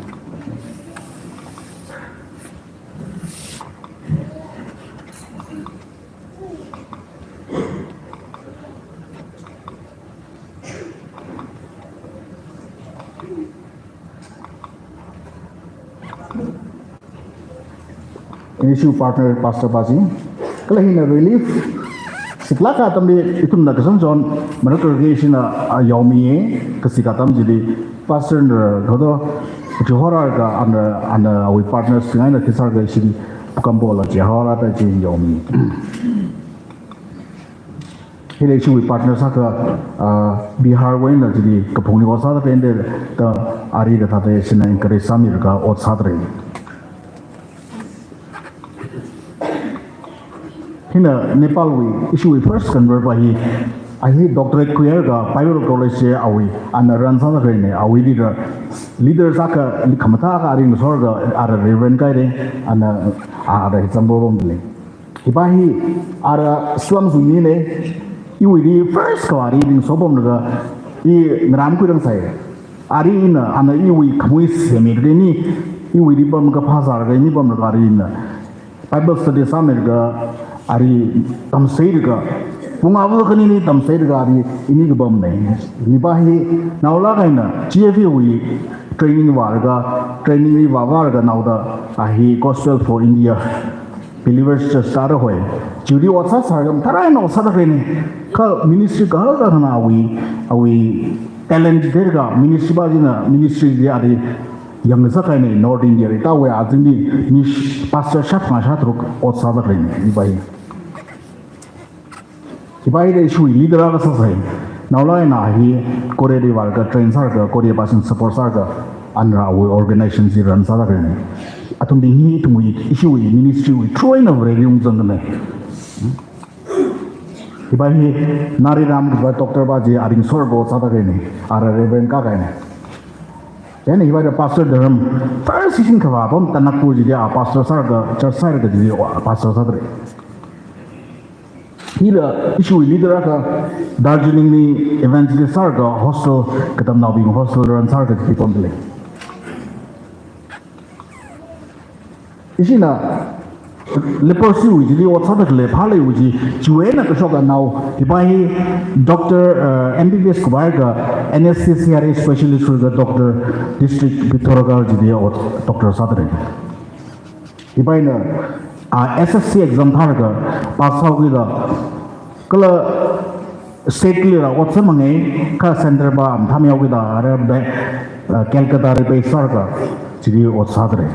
Ishiwui partner pastor pa chi. Kala hina relief. Siklāk atamli ithumna kasang chon, Manakara kashina, ah, yaomiya, kasiklāk atam chili, pastor na, kado, Johor ka, ana, ana, awui partners bing eina khisālaga ishi, Pukambo la Johor ta chi yaomi. Hili ishiwui partner sākha, ah, Bihar wui eina chili kaphungli ot sāda khalei da, da ari da thāda ishina encourage sāmilaga ot sāda lei. Hina Nepalwui ishiwui first convert pa hi, a hi doctorate khuilaga Bible College chi awui, ana run sāda khaleina, awuili ra leader sākha khamathā kha aring sorga ara Reverend kahaina, ana ara hi zangpam da lei. Hipa hi ara slums wui mina, iwuili first kha ari ningsopamlaga, i ngaram khuirang sai. Arina, ana iwui khamui semida khalei ni, iwuili pamkaphā sālaga ni pamlaga arina. Bible study sāmilaga, ari tamseilaga, pung ava khanini tamseilaga ari ini kapamna. Hipa hi naolāk eina G F A wui training vālaga, training li vāvālaga naoda a hi Gospel for India Believers Church sāda hoi. Chili ot sāsālaga tharan ot sāda khaleina. Kha ministry kahaka thāna awui, awui talent derga ministry pa china, ministry chi ari yangsa kahaina North India li, tawui azingli miss pastor shāphangā shātharuk ot sāda khaleina, hipa hi. Hipa hi da ishiwui leader akha sāsai. Naolāk eina hi Korea li vālaga train sālaga, Korea pa china support sālaga, ana awui organization chi run sāda khaleina. Athumbing hi ithumwui, ishiwui ministry wui through eina Vareli ungzang khalei. Hipa hi Nariram kajipa doctor pa chi aring sorga ot sāda khaleina, ara Reverend kahaina. Chieina hipa da Pastor Dharam, first session khavā pam Tanakpur chili a pastor sālaga, church sālaga chili a pastor sāda lei. Hila ishiwui leader akha Darjeeling li evangelist sālaga hostel, katamnaobing hostel run sālaga chili pamda lei. Ishina leprosy wui chili ot sāda khalei phālei wui chi, chiwui eina kashoka nao, hipa hi doctor, uh, M B B S khavai kha anesthesia specialist kha doctor district Pithoragarh chili ot doctor sāda lei. Hipa eina, ah, S S C exam thālaga pass sāhaokida, kala state li ra ot sāmangei, kha center pa mathāmeohaokida, ara be, ah, Calcutta li base sālaga chili ot sāda lei.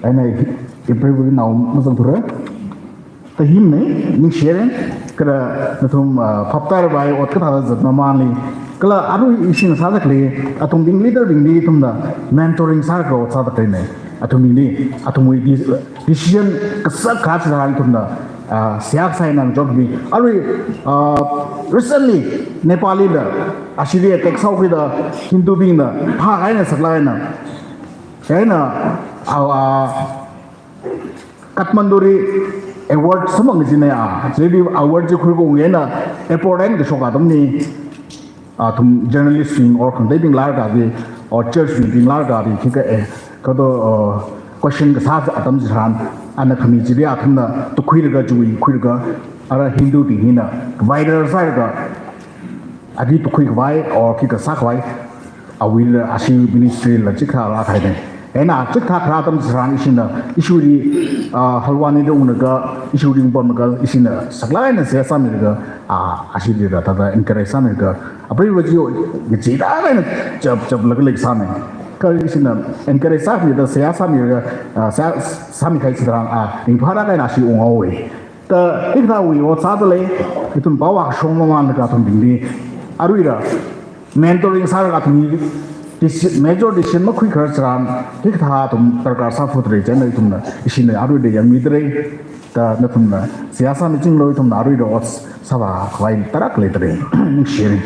Eina hi, hi private nao mazangthura. Tahimna, ningshire, kala nathum, ah, phaptāra bai ot kathāda zatmamanli. Kala arui ishina sāda khalei, athumbing leader bingli ithumna mentoring sālaga ot sāda khaleina. Athumbingli, athumwui de-, decision kasak kachida ithumna, ah, seihā sāya nang jobli. Arui, ah, recently, Nepal li la, ashili attack sāhaokida, Hindu bingna, phākahai eina saklāk eina. Eina, ah, ah, Kathmandu li award samphang kajina ya, chili award chi khuiunga eina, airport eina kashok atamli, athum journalist bing or khangateibing lāka chi, or church bing lāka chi, khikha, eh, kato, uh, question kasā atam chitharan, ana khami chili athumna tukhuilaga chiwui khuilaga, ara Hindu bing hina, viral sālaga, adi tukhuikhavai, or khikha sākhavai, awuila ashi ministry la chikathā rākahaina. Eina chikathā kharā atam chitharan ishina, ishiwuili, ah, Haldwani da unglaga, ishiwuili pamlaga, ishina saklāk eina seihā sāmilaga, ah, ashili ra thāda encourage sāmilaga, apreiva chi ngachee tālāk eina chap, chaplaga leisāna. Kha ishina encourage sāmida seihā sāmilaga, ah, seihā sāmikahai chitharan, ah, ringphālāk eina ashi unghaowa. Kha hikathāwui ot sāda lei, ithum pao akha shong mamānlaga athumbingli. Aruila, mentoring sālaga athumli, deci-, major decision makhuikharar chitharan, hikathā athum darkar sāphutra chieina ithumna, ishina aruila yangmidalei, kha nathumna, seihā sāmichinglu ithumna aruila ot sāvākhavai tarākha leidalei, ningshire.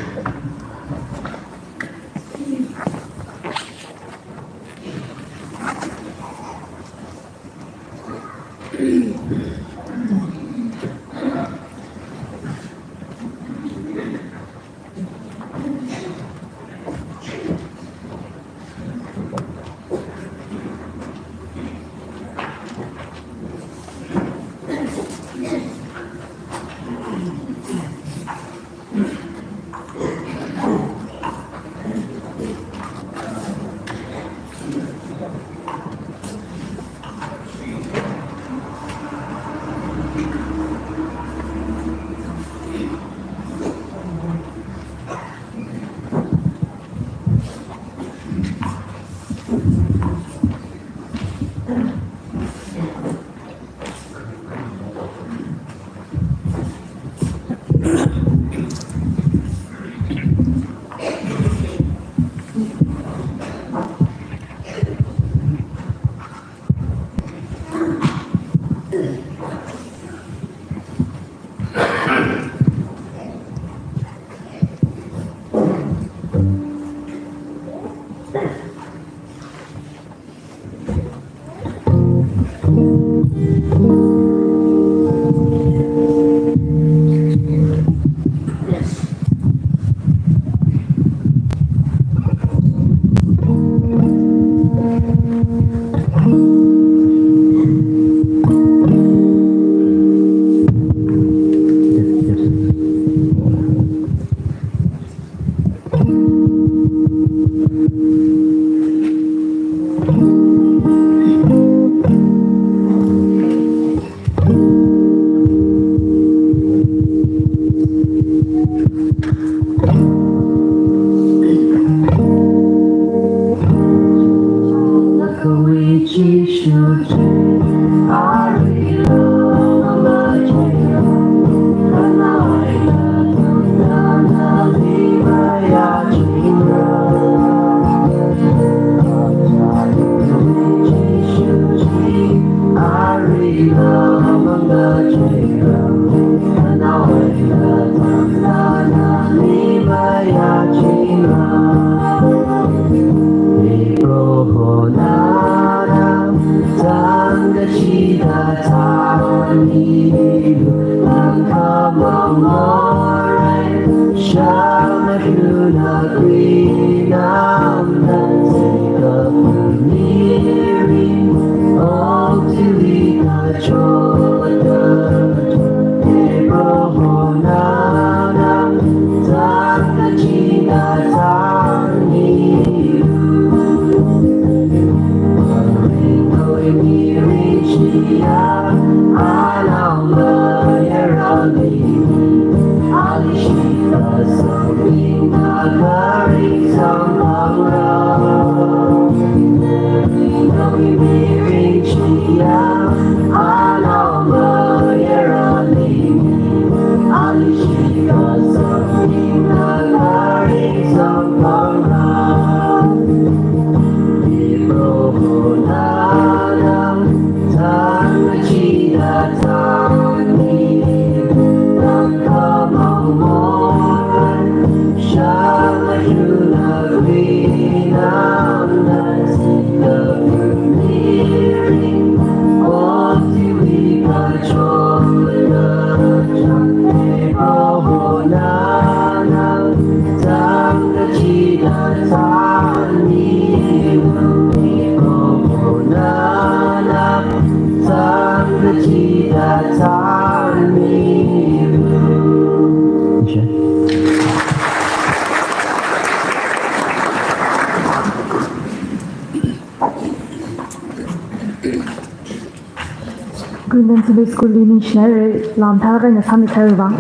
Greenland Sunday School li ningshinaira, lam thālāk eina sāmitheiwui vang.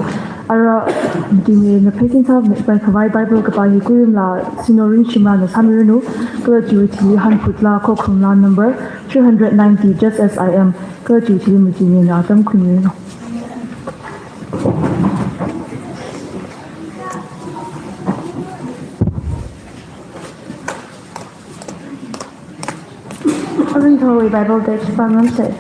Ara, tingmina pheisin sāmipaikhawui Bible kapā hi Kuirumla Sino Ringshimrana sāmiranu, kala chiwui thili hanphutla khokharumla number three hundred ninety, Just As I Am, kala chiwui thili matingmina atam khuimiranu. Aruithorwui Bible text pāngarumsa.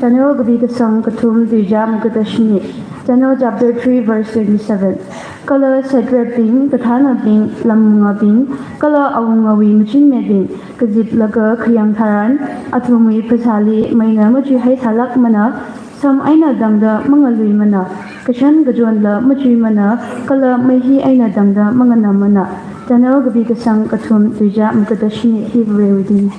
Daniel kapi kasang kathum, tuizā maga da shini. Daniel chapter three verse twenty-seven. Kala satrapbing, kathānabing, lam mangabing, kala awungawui machinmebing kaziplaga khayang tharan, athumwui phasāli meina machuihai sālākmana, sam eina tangda mangaluimana, kashan kachonla machuimana, kala mei hi eina tangda manganāmana. Daniel kapi kasang kathum, tuizā maga da shini. Hi Varewui tuina.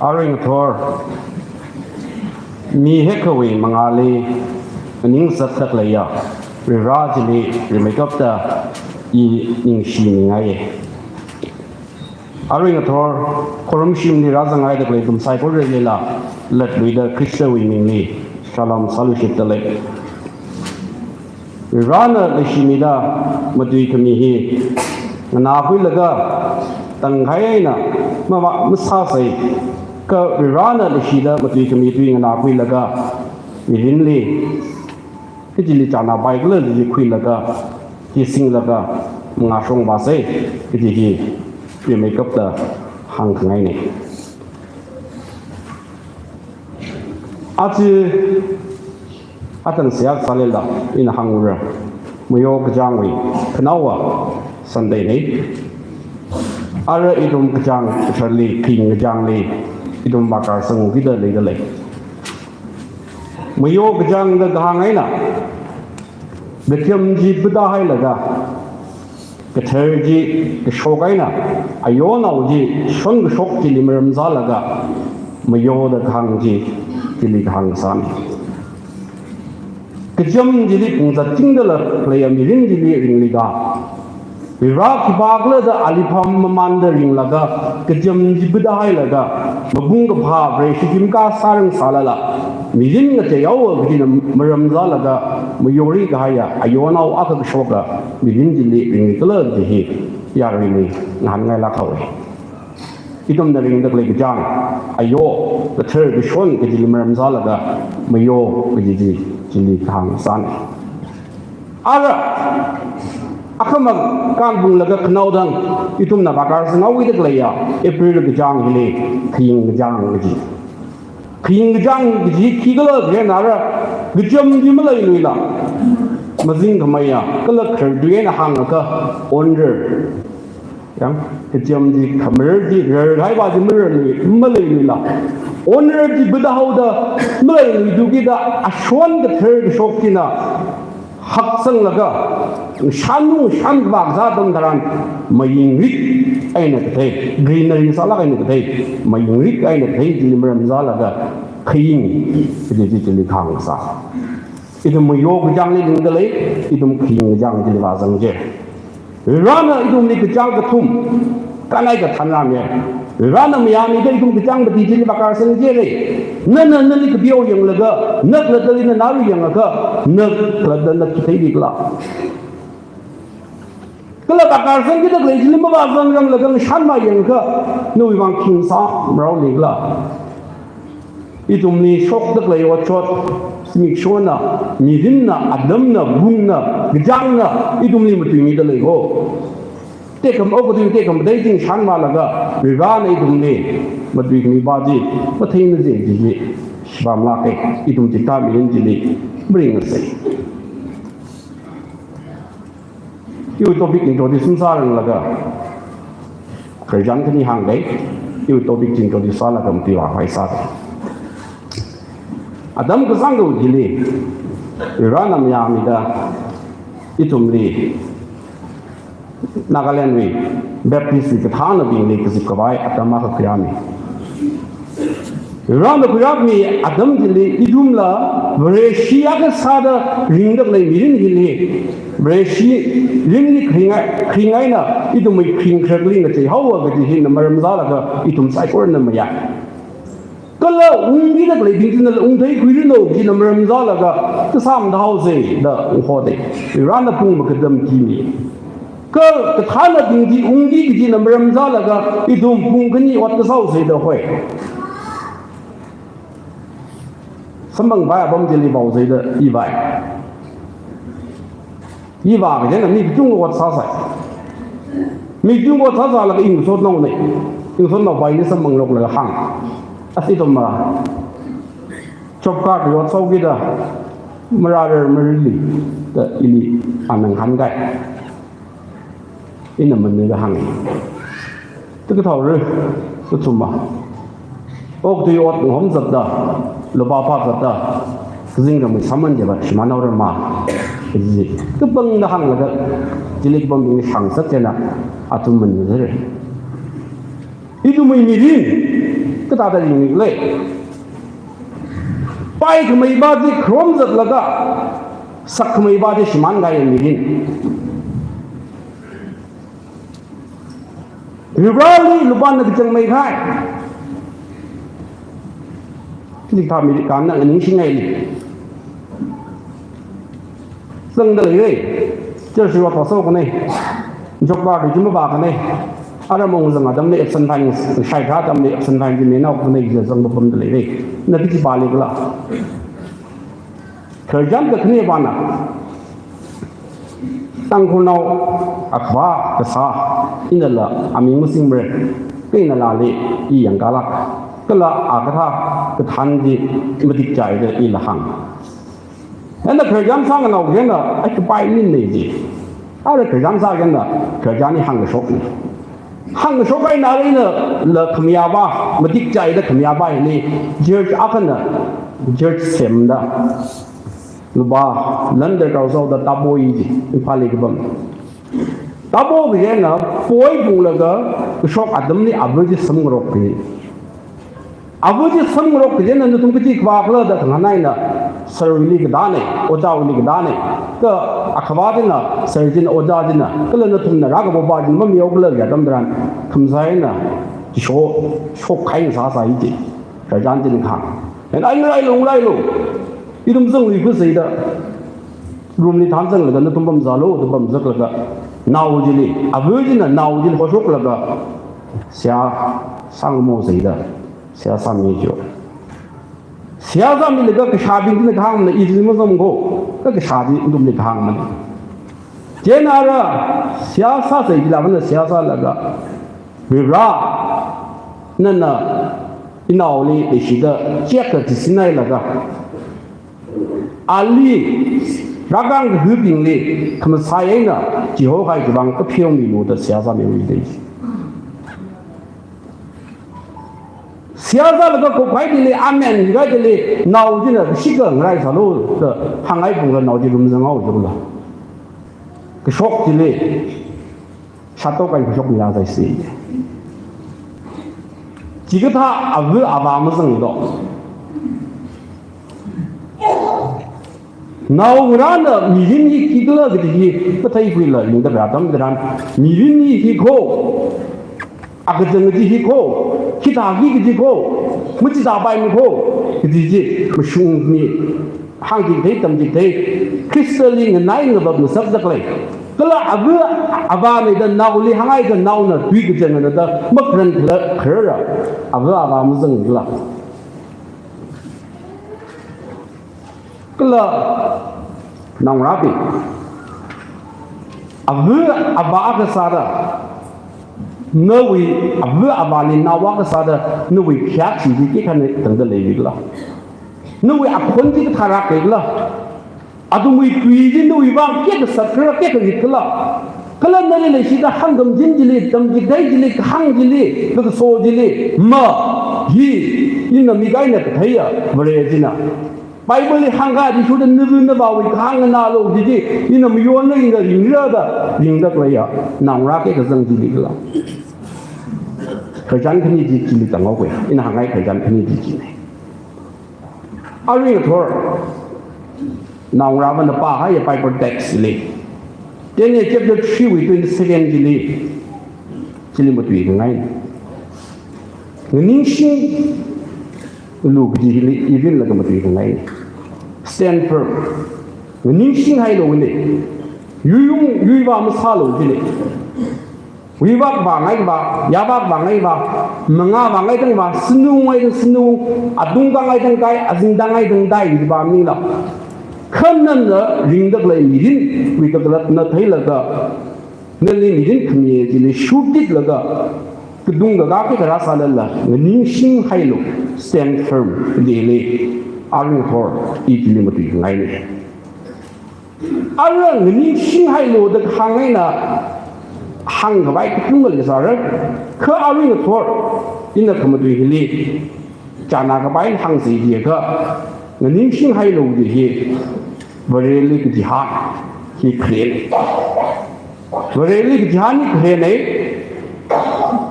Aruingathor, mi hekawui mangāli ning zattak leiya, Varivara chili rimeitopta i ningshi ningaiye. Arui ngathor, khorumshimli rāzanghaida khalei ithum saikoralila, latluida Khristawui mingli, shalom sāluishitdalei. Varena leishimida matuikhami hi nganākhuilaga tangkhai eina mama masāsei, kha Varena leishida matuikhami tui nganākhuilaga mirinli kachili chānāpai kala chi khuilaga, chi singlaga, mangāshong vāsei, kaji hi rimeikapta hāngkhangainei. Aja, atang seihā sālala, ina hāngra, Mayo kachāngwui khanaowa Sunday nei. Ara ithum kachāng kacharli, khaying kachāngli, ithum vākarsangkida leidalei. Mayo kachāngda kahāng eina, kacham chi pida hailaga, kathar chi kashok eina, ayonao chi shonkashok chili maram sālaga, mayoda kahāng chi, chili kahāng sānei. Kacham chili phungzatchingdala khaleiya mirin chili ringlaga, Vare khipākhala da ali phāmamanda ringlaga, kacham chi pida hailaga, mapung kaphā Vareshi kimkā sārang sālala, mirin ngateiyao kajina maram sālaga, mayori kahaiya ayonao akha kashoka mirin chili ringkhala kaji hi yaruili ngahānngailāk haowei. Ithumna ringda khalei kachāng, ayo, kathar kashon kajili maram sālaga, mayo kaji chi, chili kahāng sānei. Ara, akhama kanphunglaga khanaodang, ithumna vākarsanghaoda khaleiya, April kachāng hili, khaying kachāng kaji. Khaying kachāng kaji khikhala kajina ara, kacham chi maleiluila, mazingkhameiya, kala kharartui eina hāngakha, honor. Yang, kacham chi khamarar chi, rarhaiva chi mararlui, maleiluila. Honor chi pida haoda, maleiluitukida, ashon kathar kashok china, haksanglaga, shanu, shan kavā kasā atam tharan, mayingrik eina kathei, greenery sālāk eina kathei, mayingrik eina kathei, chili maram sālaga, khaying, kaji chi chili kahāng sā. Ithum mayo kachāngli ringdalei, ithum khaying kachāng chili vāzang je. Varena ithumli kachāng kathum, kanai kathan rāmi. Varena mayāmida ithum kachāng mati chili vākarsang je lei. Nana nali kapeo yanglaga, na khalattali nana ru yangakha, na khalatta na khi theili khala. Kala vākarsangkida khalei chili mavāzangranglaga ngashan mayangakha, nawui vang khi sāmarao leikhala. Ithumli shokda khalei otshot, zimikshona, mirinna, atamna, pungna, kachāngna, ithumli matuimida lei ho. Tekam okathui tekam dai ching shanmalaga, Varena ithumli matuikhami pa chi, matheina je chi chi, shibam lāke, ithum chithā mirin chili, maringngasei. Iwui topic introduce sāranglaga, khararchan khani hāngdalei, iwui topic introduce sālaga matuivākhavai sāda. Atam kasāngkhawui thili, Varena mayāmida, ithumli, Nagalandwui, Baptistwui kathānabingli kazipkhavai atam akha khuirāmi. Varena khuirāmi atam chili ithumla Vareshi akha sāda ringda khalei mirin hili, Vareshi ringli kharingai, kharingaina ithumwui kharing kharakli ngateihao kaji hina maram sālaga ithum saikorana mayā. Kala ungkida khaleibing chinala ungtheikhuiranu kajina maram sālaga, kasām da haosei da unghodei. Varena pung makadam kimi. Kha kathānabing chi ungki kajina maram sālaga, ithum pung khani ot kasāhaosei da hoi. Samphangpai apam chili vaosei da ivai. Ivā kajina mi kachungkha ot sāsai. Mi kachungkha ot sāsālaga ingasotnaonei. Ingasotnao pa ili samphangloklaga hāng. Asi ithumva, job card ot sāhaokida, mararar marili, da ili ana ngahānkai. Ina maningda hānga. Taka thaora, kathuma. Okathui ot ngahom zatda, lupā phāzatda, kazingramwui sāman chiva shimānhaora ma. Kaji, kapangda hānglaga, chili kapambingli shāngsat china, athum maningzara. Ithumwui mirin, kathāda ringli lei. Paikhamei pa chi kharom zatlaga, sakkhamei pa chi shimānkahai mirin. Varivarali lupāna kachangmei khai. Chithāmeikha nana ningshingaili. Zangda leira. Church va pastor kanei. Job card chi mavākanei. Ara mong zang atamli absent fine, shai kha atamli absent fine chi meinao kanei, zangda pamda leira. Na kachi pāli khala. Khararchan kakhanepana, Tangkhulnao akhava kasā, inala aming masingmara, kha inala li i yangkalāk, kala a kathā kathān chi matikchai da ila hāng. Ana khararchan sānganao kajina, ai kapai min nei ji. Ara khararchan sā kajina, khararchan hi hāngkashokna. Hāngkashok eina arui inala khamayā va, matikchai da khamayā va hili, church akhana, church semda. Lupā, lan darkar sāhaoda Tabo i ji, Imphalli kapam. Tabo kajina, poi punglaga, kashok atamli ava chi samngarok ji. Ava chi samngarok kajina nathum kachi khavā khala da khangahān eina, sir wuili katānei, ojā wuili katānei. Kha akhava china, sir china, ojā china, kala nathumna rākapā pa china mameo khala ya atam tharan, khamsai eina, chisho, shokkahai sāsai ji. Khararchan china kahāng. Ana ai ngarailu, ngarailu. Ithum zangli khuisai da. Room li thānzanglaga nathum pamzālu, nathum pamzaklaga. Nao chili, ava china nao chili phāshoklaga. Seihā sāngamo sai da. Seihā sāmi jo. Seihā sāmilaga kashābing china kahāngna, i chi mazang ko, kha kashābing nathumli kahāngmana. Chieina ara, seihā sāsai jilākna seihā sālaga, Varivara, nana inaoli leishida chiyākha thishinālaga, ali rākāngkahai bingli khamasai eina chihokahai chiwuivang kapheomilu da seihā sāmilu da. Seihā sālaga kuphai chili, amen kahai chili, nao china kashikha ngarai sālu da hānghai pungla nao chi lumzang haoda. Kashok chili, shato kai kashok mila sai si. Chikathā ava avā mazang do. Naongarāna mirin hi khikhala kaji hi, matheikhuila ringda atam tharan, mirin hi khi kho, akachang kaji hi kho, khithāki kaji kho, machithāpaimana kho, kaji chi, mashungmi, hāngchithei, tamchithei, Khristali nganai ngavap ngasakda khalei. Kala ava avāna da naoli hānghaiakha naona tui kachangna da, makharan khala kharara, ava avā mazang khala. Kala naongarābing, ava avā akha sāda, nawui ava avāli nao akha sāda, nawui khayākashi chi khikha eina tangda leikhala? Nawui akhon chi kathāra khala? Athumwui tui chi nawui vang khikha sākhala, khikha ritkhala? Kala nali leishida hāngkhami chili, tamchithei chili, kahāng chili, kaso chili, ma, hi, ina mi kaina katheiya, Vare china. Bible li hāngkahai chi shuda navā navāwui kahāng nganālu kaji chi, ina mayonna ina ringra da, ringda khaleiya, naongarā khikha zang chili khala? Khararchan khani chi chili tanghaowa, ina hānghai khararchan khani chi china. Arui ngathor, naongarāvana pāhaiya Bible text li, Daniel chapter three wui twenty-seven chili, chili matuikhangaina. Nganingshinglu kaji hili irinlaga matuikhangaina. Stand firm. Nganingshinghailu ni. Yuiyung, yuivā masālu chili. Wuivak vāngai vā, yāvak vāngai vā, mangā vāngai tang vā, sanu ngai tang sanu, atung kangai tang kai, azing tangai tang tai, kaji vā maningla. Kha nana ringda khalei mirin, wuida khalatna theilaga, nali mirin khami chili shurkitlaga, kadung kakā khikha rāsālala, nganingshinghailu, stand firm, kaji hili, arui ngathor, i chili matuikhangaina. Ara nganingshinghailu da kahāng eina hāngkhavai katongali sāra. Kha arui ngathor, ina khamatui hili, chānā kapai hāngsa jiakha, nganingshinghailu kaji hi, Vareli kachihān hi kharena. Vareli kachihān hi kharena.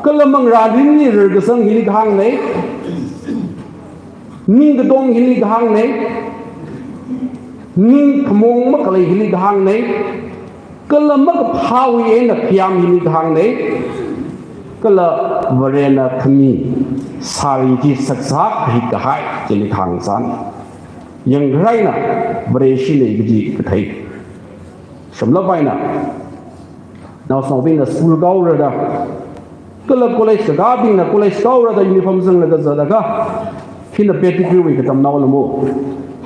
Kala manglā rinli rarkasang hili kahāngna. Ningkatong hili kahāngna, ningkhamong makhalei hili kahāngna, kala makaphāwui eina khayām hili kahāngna, Kala Varena khami sari chi saksak ri kahai chili khangsan. Yangkharai eina Vareshi lei kaji kathei. Shamlap eina naosnaobingna school kaora da, kala college kakābingna college kaora da uniform zanglaga zata kha, hina Pettigrew wui katamnao lamo,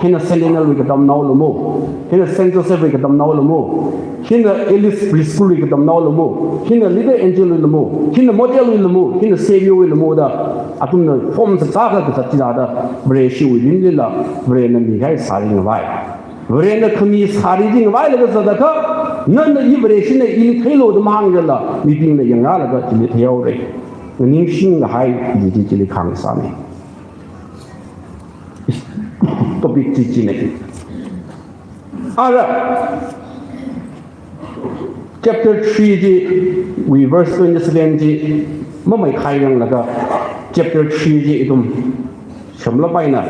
hina Sentinel wui katamnao lamo, hina Saint Joseph wui katamnao lamo, hina Alice Preschool wui katamnao lamo, hina Little Angel wui lamo, hina Model wui lamo, hina Xavier wui lamo da, athumna form sāsākha kazat chithāda, Vareshi wui rinlila, Varena mikahai sari ngavai. Varena khami sari chi ngavailaga zata kha, nana i Vareshina ili theilu da mahāngrala, mibingna yangrālaga chili theihaora. Nganingshing kahai chi, chi chili khangsanna. Topic chi china. Ara, chapter three chiwui verse twenty-seven chi mamai khaiyanglaga, chapter three chi ithum shamlap eina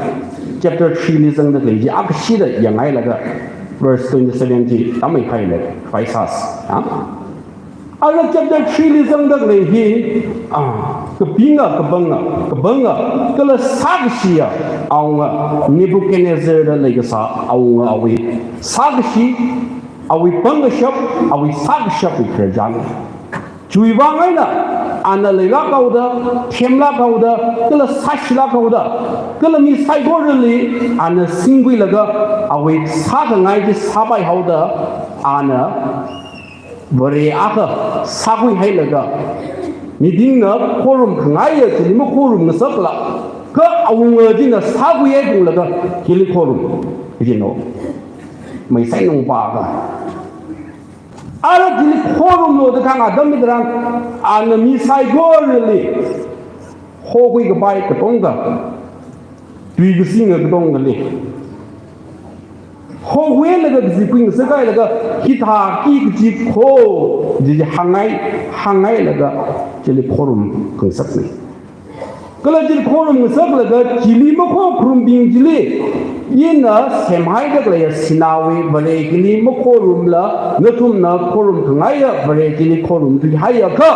chapter three li zangda khalei chi akashida yanghailaga, verse twenty-seven chi tamai khailei, Phaisas. Ha? Ara chapter three li zangda khalei hi, ah, kapinga, kapanga, kapanga, kala sākashiya, awunga, Nebuchadnezzar da leikasā, awunga awui sākashi, awui pangkashap, awui sākashapwui khararchan. Chiwui vang eina, ana leilāk haoda, themlāk haoda, kala sāshilāk haoda, kala mi saikorali ana singkhuilaga, awui sākhangai chi sāpai haoda, ana Vare akha sākhui hailaga, mibingna khorumkhangaiya chili makhorum ngasakla, kha awunga china sākhuiya kunglaga, hili khorum. Hijino. Mai sai nung pa ka. Ara chili khorumlu da kahāng atam hitharan, ana mi saikorali hokhui kapai katonga, tui kasinga katongali hokhuilaga, kazipui ngasakhailaga, hithāki kaji kho, chi hāngngai, hāngngai laga, chili khorum khangasakna. Kala chili khorum ngasaklaga, chili makhokharumbing chili, ina semhaida khaleiya sināwui Vare chili makhorumla, nathumna khorumkhangaiya Vare chili khorum thuihaiakha,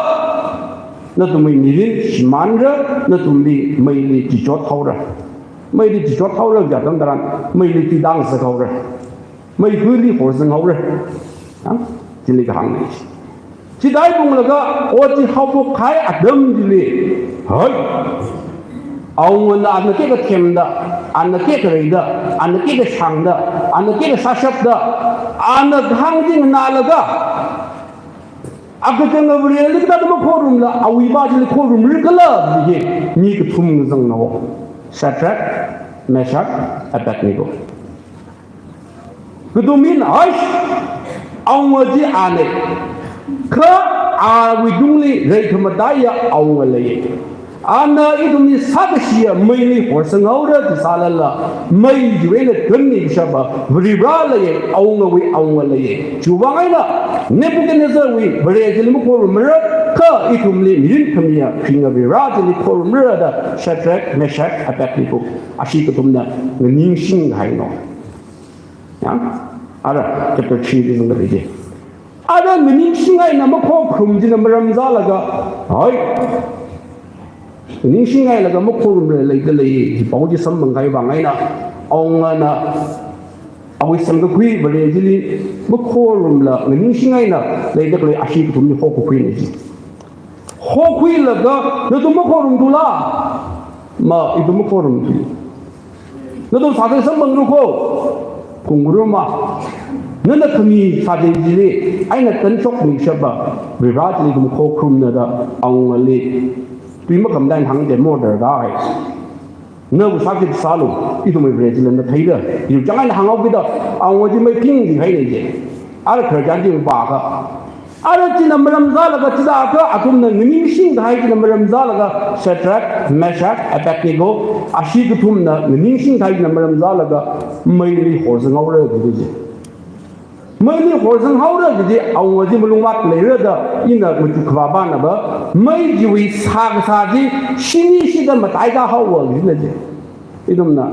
nathumwui mirin shimānra, nathumli meili chichot haora. Meili chichot haora kaji atam tharan, meili tui tāngasak haora. Meituili horzang haora. Ha? Chili kahāngna. Chithākha kunglaga, ot chi haophok kahai atam chili, hoi, awungana ana kekha themda, ana kekha reida, ana kekha shāngda, ana kekha sāshapda, ana kahāng chi nganālaga, akachanga Vareli kathāda makhorumla, awui vang chili khorumra khala, chi hi mi kathum ngazangnao. Shadrach, Meshach, Abednego. Kathum hina, aish, awunga chi ana, kha awui tungli reikhamataiya awunga lei. Ana ithumli sākashiya meili horzang haora chi sālala, mei chiwui eina kanni kashapa Varivara lei, awungawui awunga lei. Chiwui vang eina Nebuchadnezzarwui Vare chili makhorumra, kha ithumli mirin khamiya kharinga Varivara chili khorumra da Shadrach, Meshach, Abednego, ashi kathumna nganingshing kahaino. Ya? Ara, chapter three li zangda lei chi. Ara, nganingshing eina makhokharum china maram sālaga, hoi, nganingshing hailaga makhorumla leida lei, hi pao chi samphang kahai vang eina, awungana, awui samkakhui Vare chili makhorumla, nganingshing eina leida khalei ashi kathumli hokakhuina chi. Hokhuilaga, nathum makhorumthula? Ma, ithum makhorumthu. Nathum sāthei samphangra kho. Kunguruma. Nana khami sāthei chili, eina kanshokmi kashapa Varivara chili ithum khokharumna da awungali tui makhamda eina hāngda mortar kahai. Nawui sāki sālu, ithumwui Vare chila na theira. Yu chang eina hānghaokida, awunga chi mei phingdi haina chi. Ara khararchan chi pākha. Ara china maram sālaga chithākha athumna nganingshing kahai china maram sālaga Shadrach, Meshach, Abednego, ashi kathumna nganingshing kahai china maram sālaga meili horzang haora kaji chi. Meili horzang haora kaji awunga chi malungvāt leira da ina machuk khavāpana ba, mei chiwui sākasā chi shinishida mataikā haowa kajina chi. Ithumna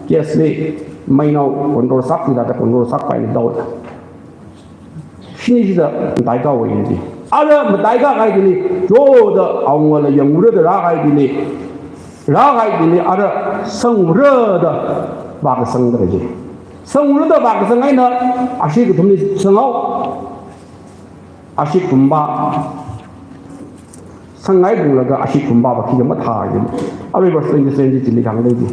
gas li meinao control sākida da control sākapai ni daoda. Shinishida mataikā haowa ina chi. Ara mataikahai chili, choda awungala yangra da rāhai chili, rāhai chili, ara sangra da vākasangda kaji. Sangra da vākasang eina, ashee kathumli sanghao. Ashee kathumva. Sanghai phunglaga ashee kathumvava khikha mathā kaji. Arui verse twenty-seven chili hāngda lei ji.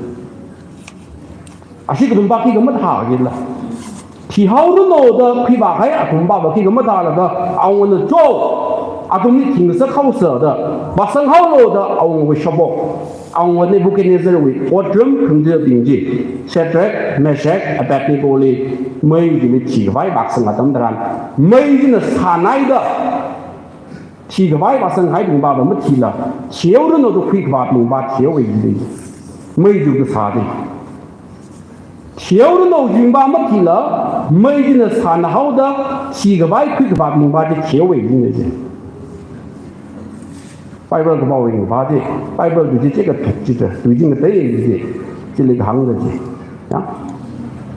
Ashee kathumva khikha mathā kajila. Thihaoranu da khuivāhai kathumvava khikha mathālaga, awungana cho, athumli thingsak haosa da, vāsang haolu da awungawui shapok, awunga Nebuchadnezzarwui otram khangatha̱bing chi, Shadrach, Meshach, Abednego li, mei chili thikhavai vāsang atam tharan, mei china sānhaida, thikhavai vāsanghaibingva mathila, thihaoranu da khuikhavābingva thihaowa ji. Mei chi kasā chi. Thihaoranu jibingva mathila, mei china sānhaoda, thikhavai khuikhavābingva chi thihaowa ji. Bible kapao yangva chi, Bible chi chikathuk chida, tui chi ngatei ji, chili kahāngda ji. Ya.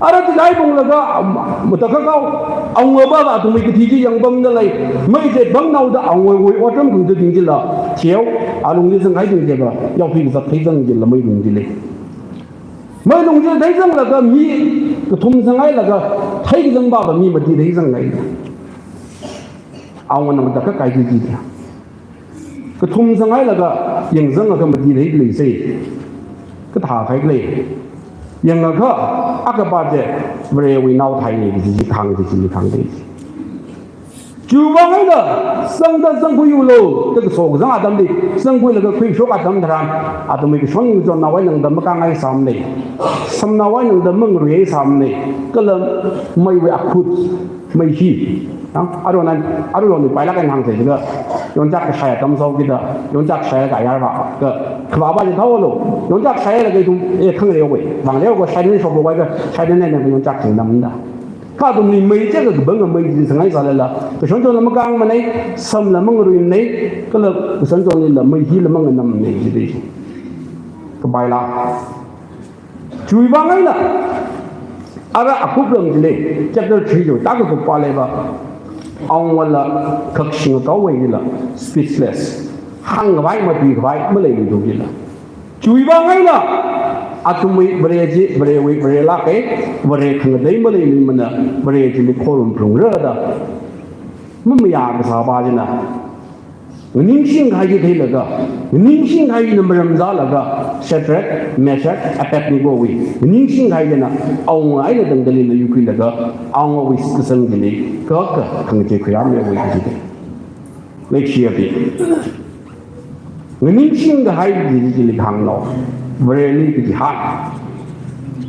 Ara chithai phunglaga, am, matakhak hao, awungava athumwui kathi chi yangpamda lei, mei chi panghaoda awungawui otram khangatha̱bing chila, thihao, alungli zanghaibing chiva, yaokhui kazat theizang chila, mei lung chili. Mei lung chili theizanglaga mi kathum zanghailaga, theikazangvava mi mati theizanghai. Awungana matakhak kahai chi chi. Kathum zanghailaga yangzangakha mati theikhala sai. Kathā theikhala. Yangakha, akhava chi Varewui naothaina kaji chi hāng chi, chi hāngda lei. Chiwui vang eina, sangda sangkhuiulu, da kaso kazang atamli, sangkhuilaga khuishok atam tharan, athumwui kashon yungchon naowui eina tangda makāngai sāmana. Samnaowui eina tangda mangaruihai sāmana. Kala meiwui akhut, mei hi. Ha? Aruihon, aruihon pailāk eina hāngsa jiakha, yongchak kashai atam sāhaokida, yongchak shailaga ayarva, ka, kavāva chi thaolu, yongchak shailaga ithum, eh, khangareowui, vāngareowui, shaidan shokluiakha, shaidan eina yongchak chi namda. Kha athumli mei chi kapanga mei chi sanghai sālala, kashon chonla makāngmana, samla mangaruimana, kala kashon chonlila mei hila manganamna jida. Kapaila. Chiwui vang eina, ara akuplam chili, chapter three chiwui, tākha kupva leiva, awungala khakshing kaowei jila, speechless, hāngkhavai matuikhavai maleiluida jila. Chiwui vang eina, athumwui Vare chi, Varewui, Varelāka, Vare khangatei maleiluimana, Vare chili khorum phalungra da. Mamayā kasāva china, nganingshing kahai chi theilaga, nganingshing kahai china maram sālaga, Shadrach, Meshach, Abednego wui, nganingshing kahai china, awunga eina tangdalila yuikhuilaga, awungawui shitkasang chili, ka, ka, khangachei khuirāmiwui chi thei. Leikashiya bing. Nganingshing kahai chi chili hānglu. Vareli kaji hāng.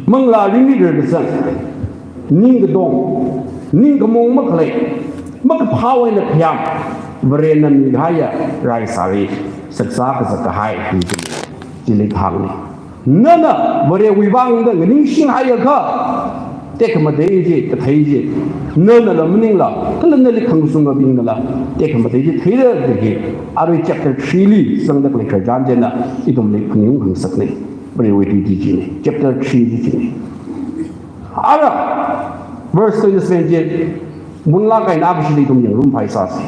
Manglā ringrit rarkasang, ningkatong, ningkamong makhalei, makaphāwui eina khayām, Varena mikahaiya raisāri, shakzā kazak kahai chi chili, chili hāngna. Nana Varewui vangda nganingshing haiakha, tekhamatei chi, kathei chi, nanala maningla, kala nali khangashungabingnala, tekhamatei chi theira da hi, arui chapter three li zangda khalei khararchan china, ithumli phaningung khangasakna, Varewui tui chi china, chapter three chi china. Ara, verse twenty-seven chi, munlāk eina akashili ithum yangrumphai sāsa.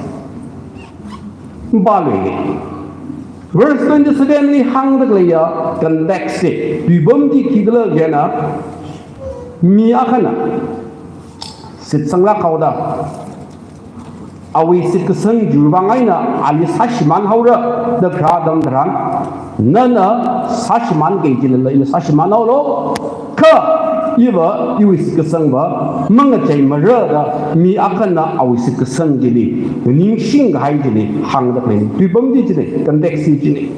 Mpāluiya. Verse twenty-seven li hāngda khaleiya context chi, tuipam chi khikhala jiakha, mi akhana shitsanglāk haoda, awui shitkasang chiwui vang eina ali sāshimān haora da kharā atam tharan, nana sāshimānki jilala ina sāshimān haolu, kha iva, iwui shitkasangva mangacheimara da mi akhana awui shitkasang chili, nganingshing kahai chili hāngda khalei, tuipam chi chili, context chi chili.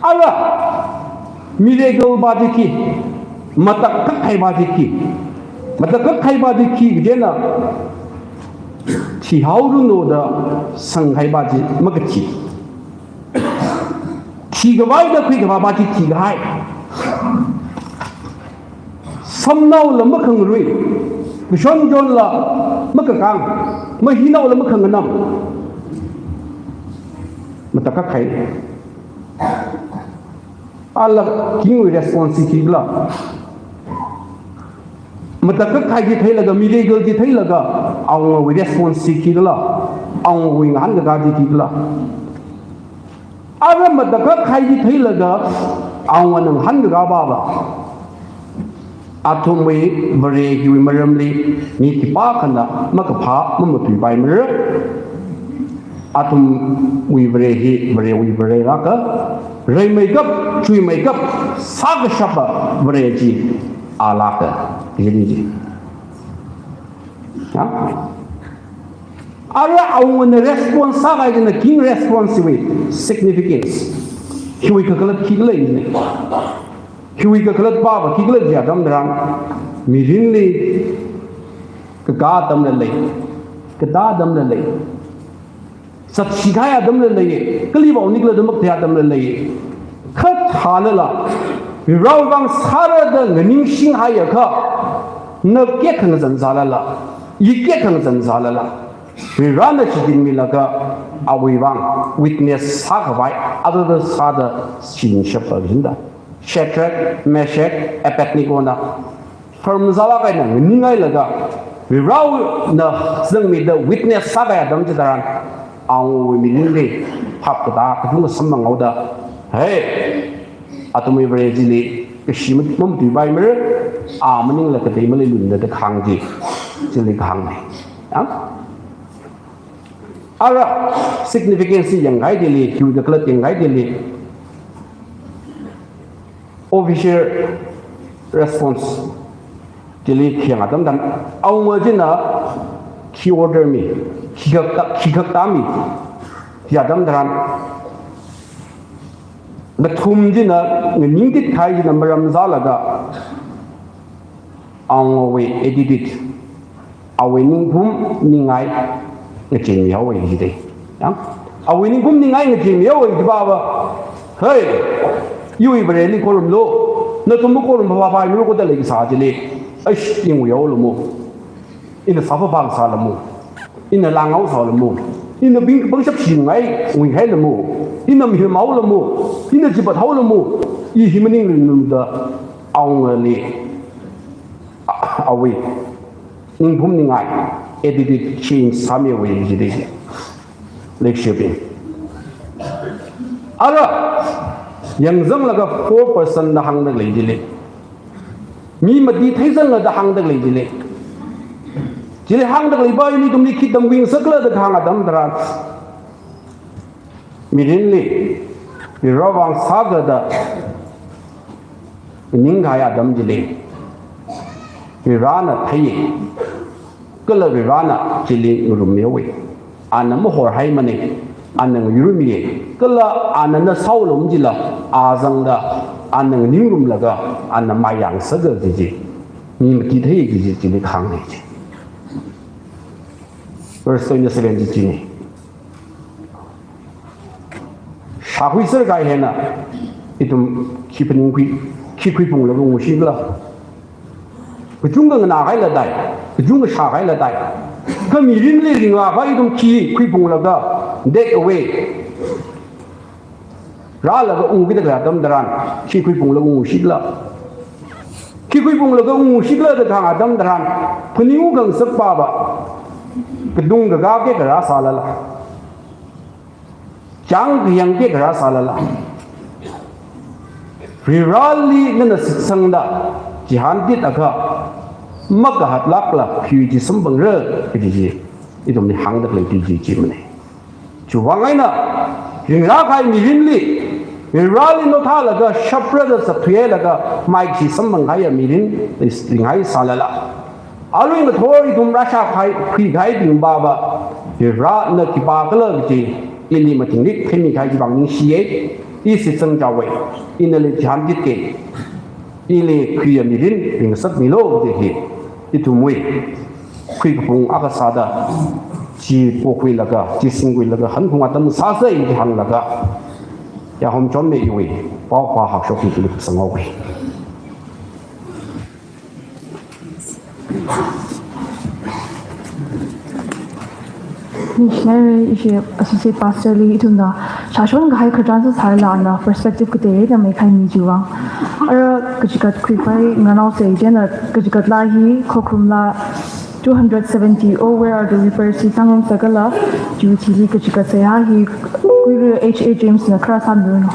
Ara, miracle va chi khi, matakhak kahai va chi khi, matakhak kahai va chi khi kajina, thihaoranu da sanghai va chi makathi. Thikhavai da khuikhavā va chi thikahai. Samnaola makhangarui, kashon chonla makakāng, mahinaola makhanganam. Matakhak kahai. Ala kingwui response chi khikhala. Matakhak kahai chi theilaga, miracle chi theilaga, awungawui response chi khikhala. Awungawui ngahānkakā chi khikhala. Ara matakhak khaili theilaga awungana ngahānkakā pava, athumwui Vare hiwui maramli mi khipākhana makaphā mamatuipaimara. Athumwui Vare hi Varewui Vare lāka, reimeikap, chuimeikap sākashapa Vare chi A lāka, hili chi. Ha? Ara awungana response sākahai china king response hiwui significance. Hiwui kakhalat khikhala ne. Hiwui kakhalat pava khikhala jiakha atam tharan, mirinli kakā atamla lei, katā atamla lei, zatkahai atamla lei, kali pao nikla damak thei atamla lei. Kha thālala, Varewui vang sāra da nganingshing haiakha, na kek khangazan sālala, i kek khangazan sālala, Varena shichinmilaga awui vang witness sākhavai, athada sāda shichinshappa jinda. Shadrach, Meshach, Abednego na firm sālāk eina nganinghailaga, Varena zangmida witness sākahai atam chitharan, awungawui mirinli phap katā kachungkha samphanghaoda, hey, athumwui Vare chili kashi mat-, mamatuipaimara, A maningla katei maleilungna da kahāng chi, chili kahāngna. Yang? Ara significance yangkahai thili, hiwui kakhalat yangkahai thili, official response thili khi hāng atam tharan, awunga china khi order mi, khi khak-, khi khakta mi, khi atam tharan, ngathum china, nganingtit kahai china maram sālaga, awungawui attitude, awui ningphum ningai ngacheenmihaowa jida. Yang? Awui ningphum ningai ngacheenmihaowa jipava, hey, iwui Vareli khorumlu, nathum makhorum papa pai milu koda leikasā chili, aish, ning wihaolamu. Ina sāpapa ngasālamu. Ina langhaosālamu. Ina ping-, pangshap shingai, nguihailamu. Ina mihirmaolamu. Ina chipathaolamu. I hi maningringlumda awungali, a-, awui ningphum ningai, attitude change sāmihaowa jida. Leikashibing. Ara, yangzanglaga four person na hāngda lei chili. Mi mati theizangla da hāngda lei chili. Chili hāngda leiva ini ithumli khi tamkhuingasakla da kahāng atam tharan, mirinli, Varewui vang sāga da nganinghai atam chili, Varena thei, kala Varena chili ngarummihaowa. Ana mahorhaimana, ana ngayurmiya, kala ana na sāolum chila, A zangda, ana nganingrumlaga, ana mayāngasaka kaji chi, mi mati thei kaji chili kahāngna chi. Verse twenty-seven chi china. Shākhuiser kahai hina, ithum khi phaningkhui, khi khuiphunglaga ungshikhala. Kachungkha nganākahaila dai, kachungkha shākahaila dai. Kha mirinli ringlākva ithum khi khuiphunglaga, take away rālaga ungkida khalei atam tharan, khi khuiphunglaga ungshikhala. Khi khuiphunglaga ungshikhala da kahāng atam tharan, phaningung khangasak pava, katung kakā kekharā sālala, chāng kayang kekharā sālala, Vareli nana shitsangda chihāntit akha, makahatlākla khuishi samphangra kaji chi, ithumli hāngda khalei chi chimana. Chiwuivang eina, ringrākahai mirinli, Vareli naothālaga, shapra da zatthuihailaga, maishi samphangkahaiya mirin, ringhai sālala, arui ngathor ithum rāshākhui, khuikahaibing pava, Varena khipākhala kaji, ili mathingrik theimikahai chiwuivang ningshiya, i shitsang chaowa, ina nali chihāntitka, ili khuiya mirin ringasakmilu kaji hi, ithumwui khuikaphung akha sāda, chi pokhuilaga, chi singkhuilaga, hanphung atam sāsa kaji hānglaga, yahom chonme iwui, pao pa hakshok hi kili sanghaowa. Ningshinai, ishi associate pastor li ithumna shāshon kahai khararchan sāsālala ana perspective kateida meikhai mi chiwuivang. Ara kachikat khuipai nganao se jena kachikatla hi khokharumla two hundred seventy, "Oh, where are the reapers?" hi sāngarumsakala, Chiwui thili kachikathā hi Kuirui H A James na khara sāmilu.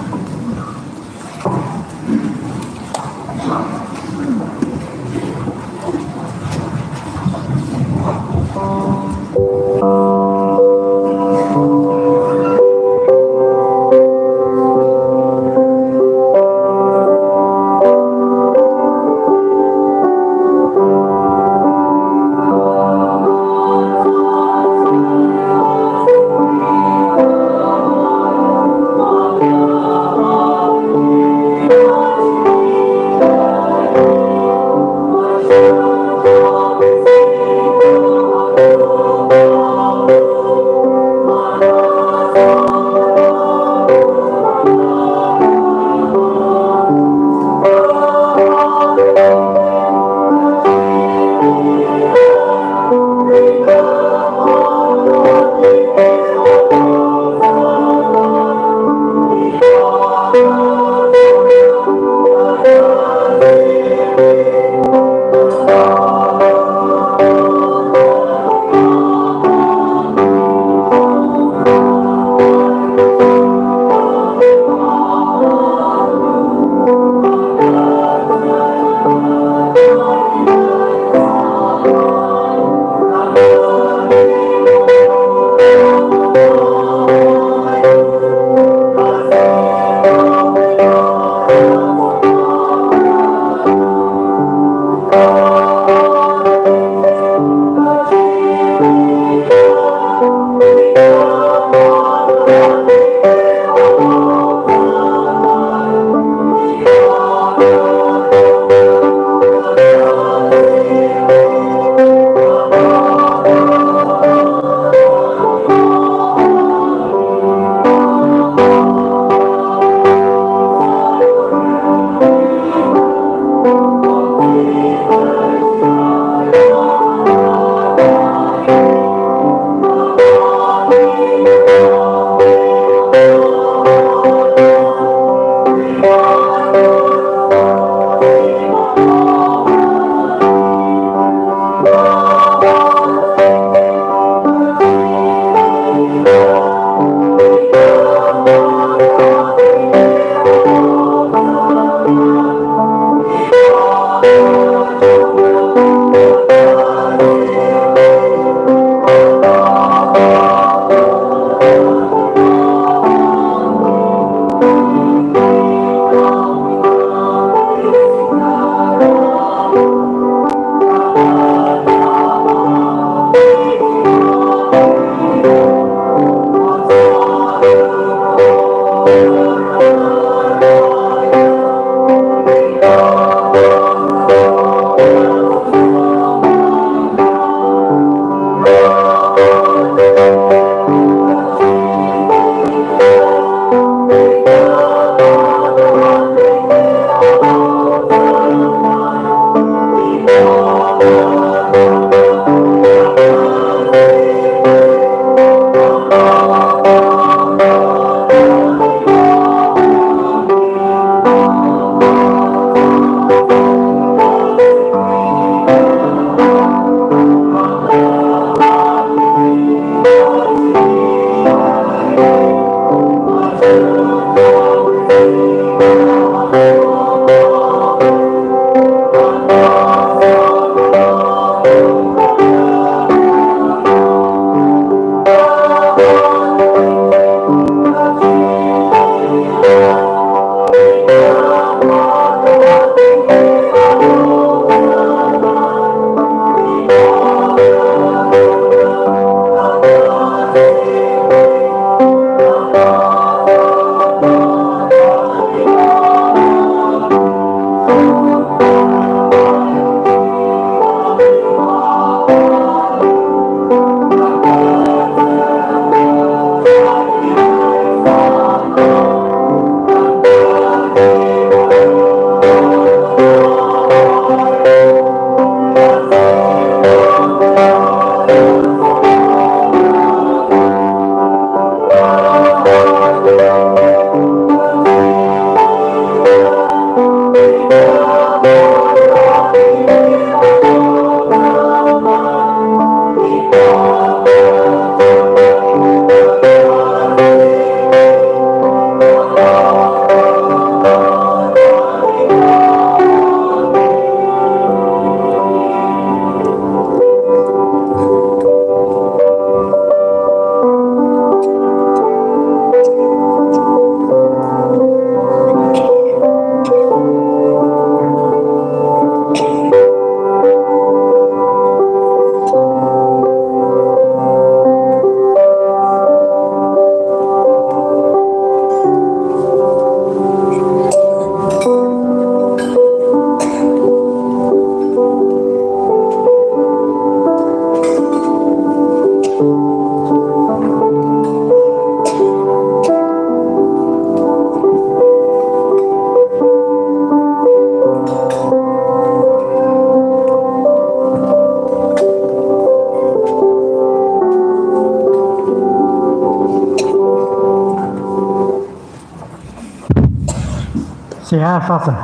Seihā sāsa.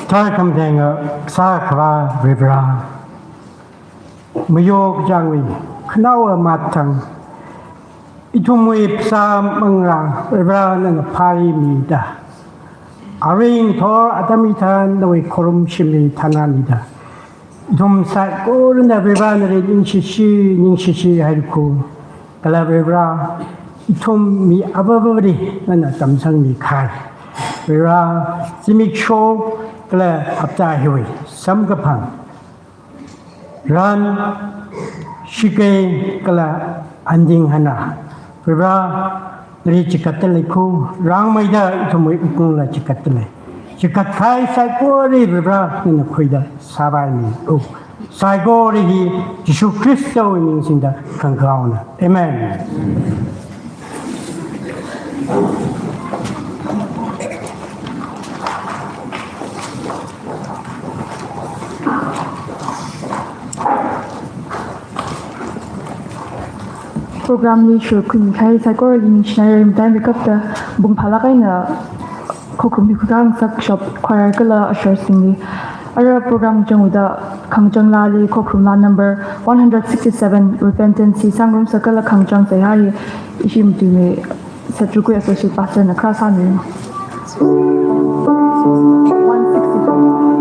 Tharkhamathenga Kasā Akhava Varivara, mayokchāngwui khanaowa mathang, ithumwui phasā manglā Varivara nana phāri mida, arui ngathor atam hithāda nawui khorumshimli thānā mida, ithum saikorana Varivara nali ningshishi, ningshishi haira kho. Kala Varivara, ithum mi avāvali nana tamsangmi kahai. Varivara, zimiksho kala hapta hiwui samkaphang, ran, shakei kala anding hana, Varivara, nali chigatda lei kho, rāngmeida ithumwui wuklungla chigatda lei. Chigat kahai saikora Varivara nana khuida sāpaimi. Saikora hi Jishu Khristawui ming singda khangahāna. Amen. Program li shurkhuimi kahai saikorali ningshina, rimtai makapta bung phalak eina khokharum hi khuikhangasak shop choir kala usher singli. Ara program changda khangachang laali khokharum laa number one hundred sixty-seven, Repentance hi sāngarumsa kala khangachang seihā hi ishi matuimi Satru Kui Associate Pastor na khara sāmi. One sixty-seven.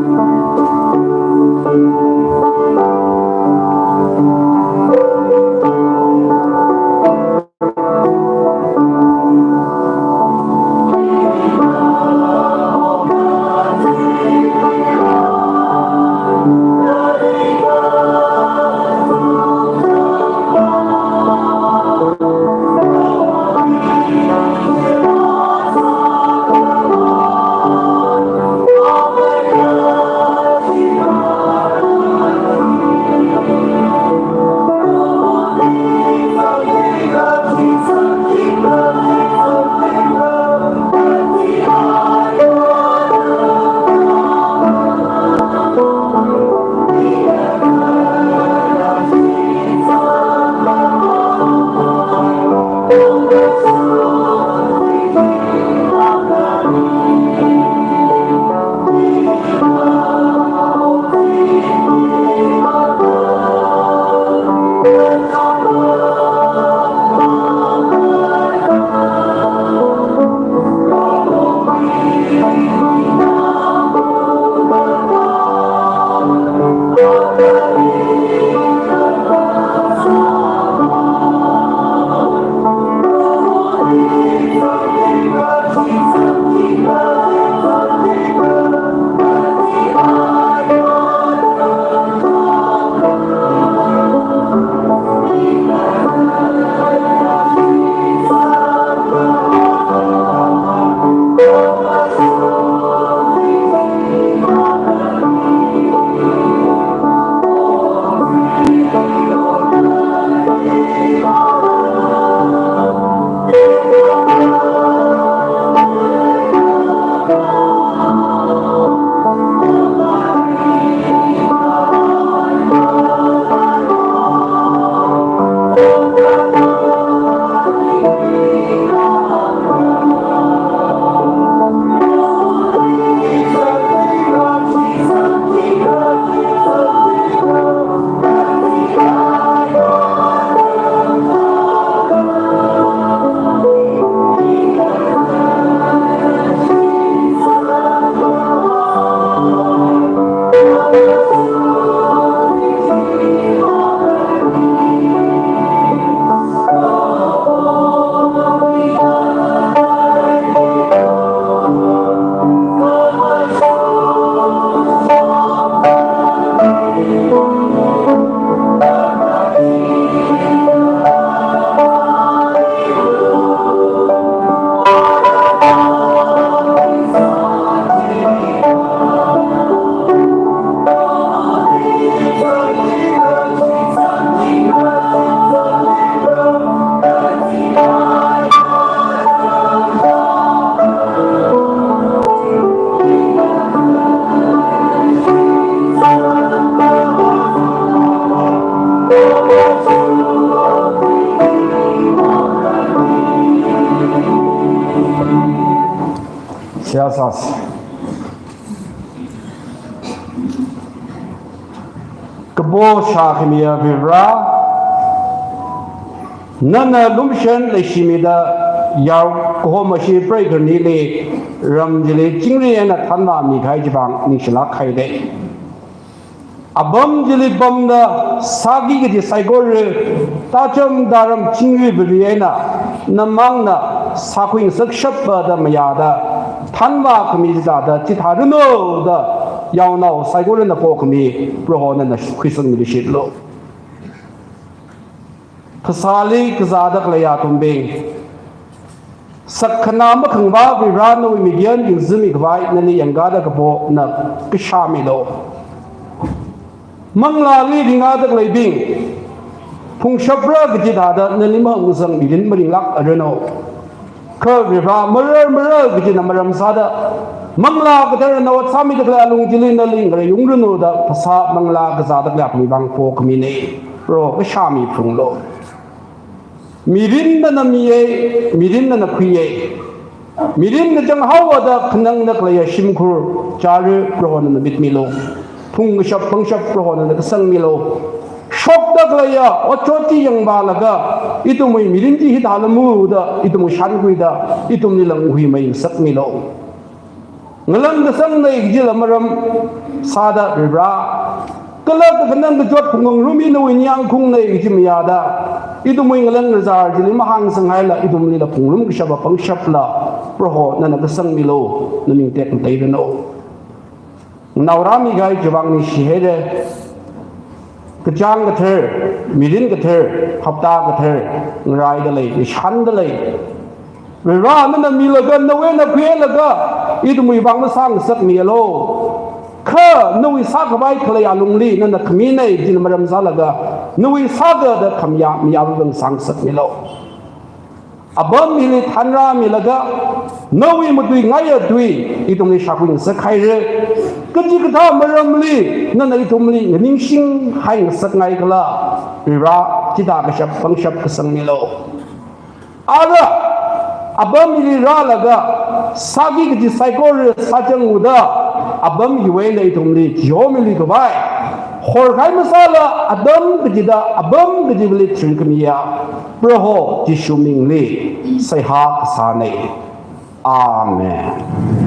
Kapo shākhamiya Varivara, nana lumashan leishimida yao kahom ashi preigarinili ram chili chingri eina thanvāmi kahai chivang ningshilāk haira. Apam chili pamda sāki kaji saikora, tacham taram chingri vāri eina namangna sākhuingasakshapa da mayāda thanvākhami chithāda chithāranu da yaonao saikorana pokhami Proho nana khuisangmilui shitlu. Phasāli kazāda khaleiya athumbing, sakkhanā makhangva Varivara nawui mikyan yangzami khavai nali yangkāda kapona kashāmilu. Manglāli ringda khaleibing, phungshapra kaji thāda nali mahāngsang mirin maringlākranu. Kha Varivara marar marar kajina maram sāda, Manglā Katharana ot sāmida khalei alung chili nali ngareiyungranu da phasā manglā kazāda khalei athum vang pokhamina. Proho kashāmi phunglu. Mirin nana miya, mirin nana khuiya. Mirin kachang haoda khanangda khaleiya shimkhur chara Proho nana mitmilu. Phungkashap pangshap Proho nana kasangmilu. Shokda khaleiya otshot chi yangvālaga, ithumwui mirin chi hithālamu da ithumwui shānkhuida, ithumli langkhuimei ngasakmilu. Ngalang kasangnei kajila maram sāda Varivara, kala kakhanang kachot phungkhangarumwui ningyāng khaungnei kaji mayāda, ithumwui ngalang kazār chili mahāngsanghaila, ithumlila phungrumkashapa pangshapla Proho nana kasangmilu, naming tekmateiranu. Naorāmi kahai chivang ningshihaira. Kachāng kathar, mirin kathar, hapta kathar ngaraida lei, nishanda lei. Varivara nana milaga, nawui eina khuilaga, ithumwui vang masāngasakmialu. Kha nawui sākhavai khaleiya alungli nana khaminei kajina maram sālaga, nawui sākada khamayā mayāvang sāngasakmilu. Apam hili thanrāmilaga, nawui matuingaiya tui ithumli shākhuingasak haira. Kachikathā maramli nana ithumli nganingshinghai ngasakngaikhala, Varivara chithā kashap pangshap kasangmilu. Ara apam hili rālaga, sāki kaji saikora sāchang uda, apam hiwui eina ithumli chihomiluikhavai, horkahai masāla atam kachida apam kachivali tharin khamiya Proho Jishu mingli seihā kasāna. Amen.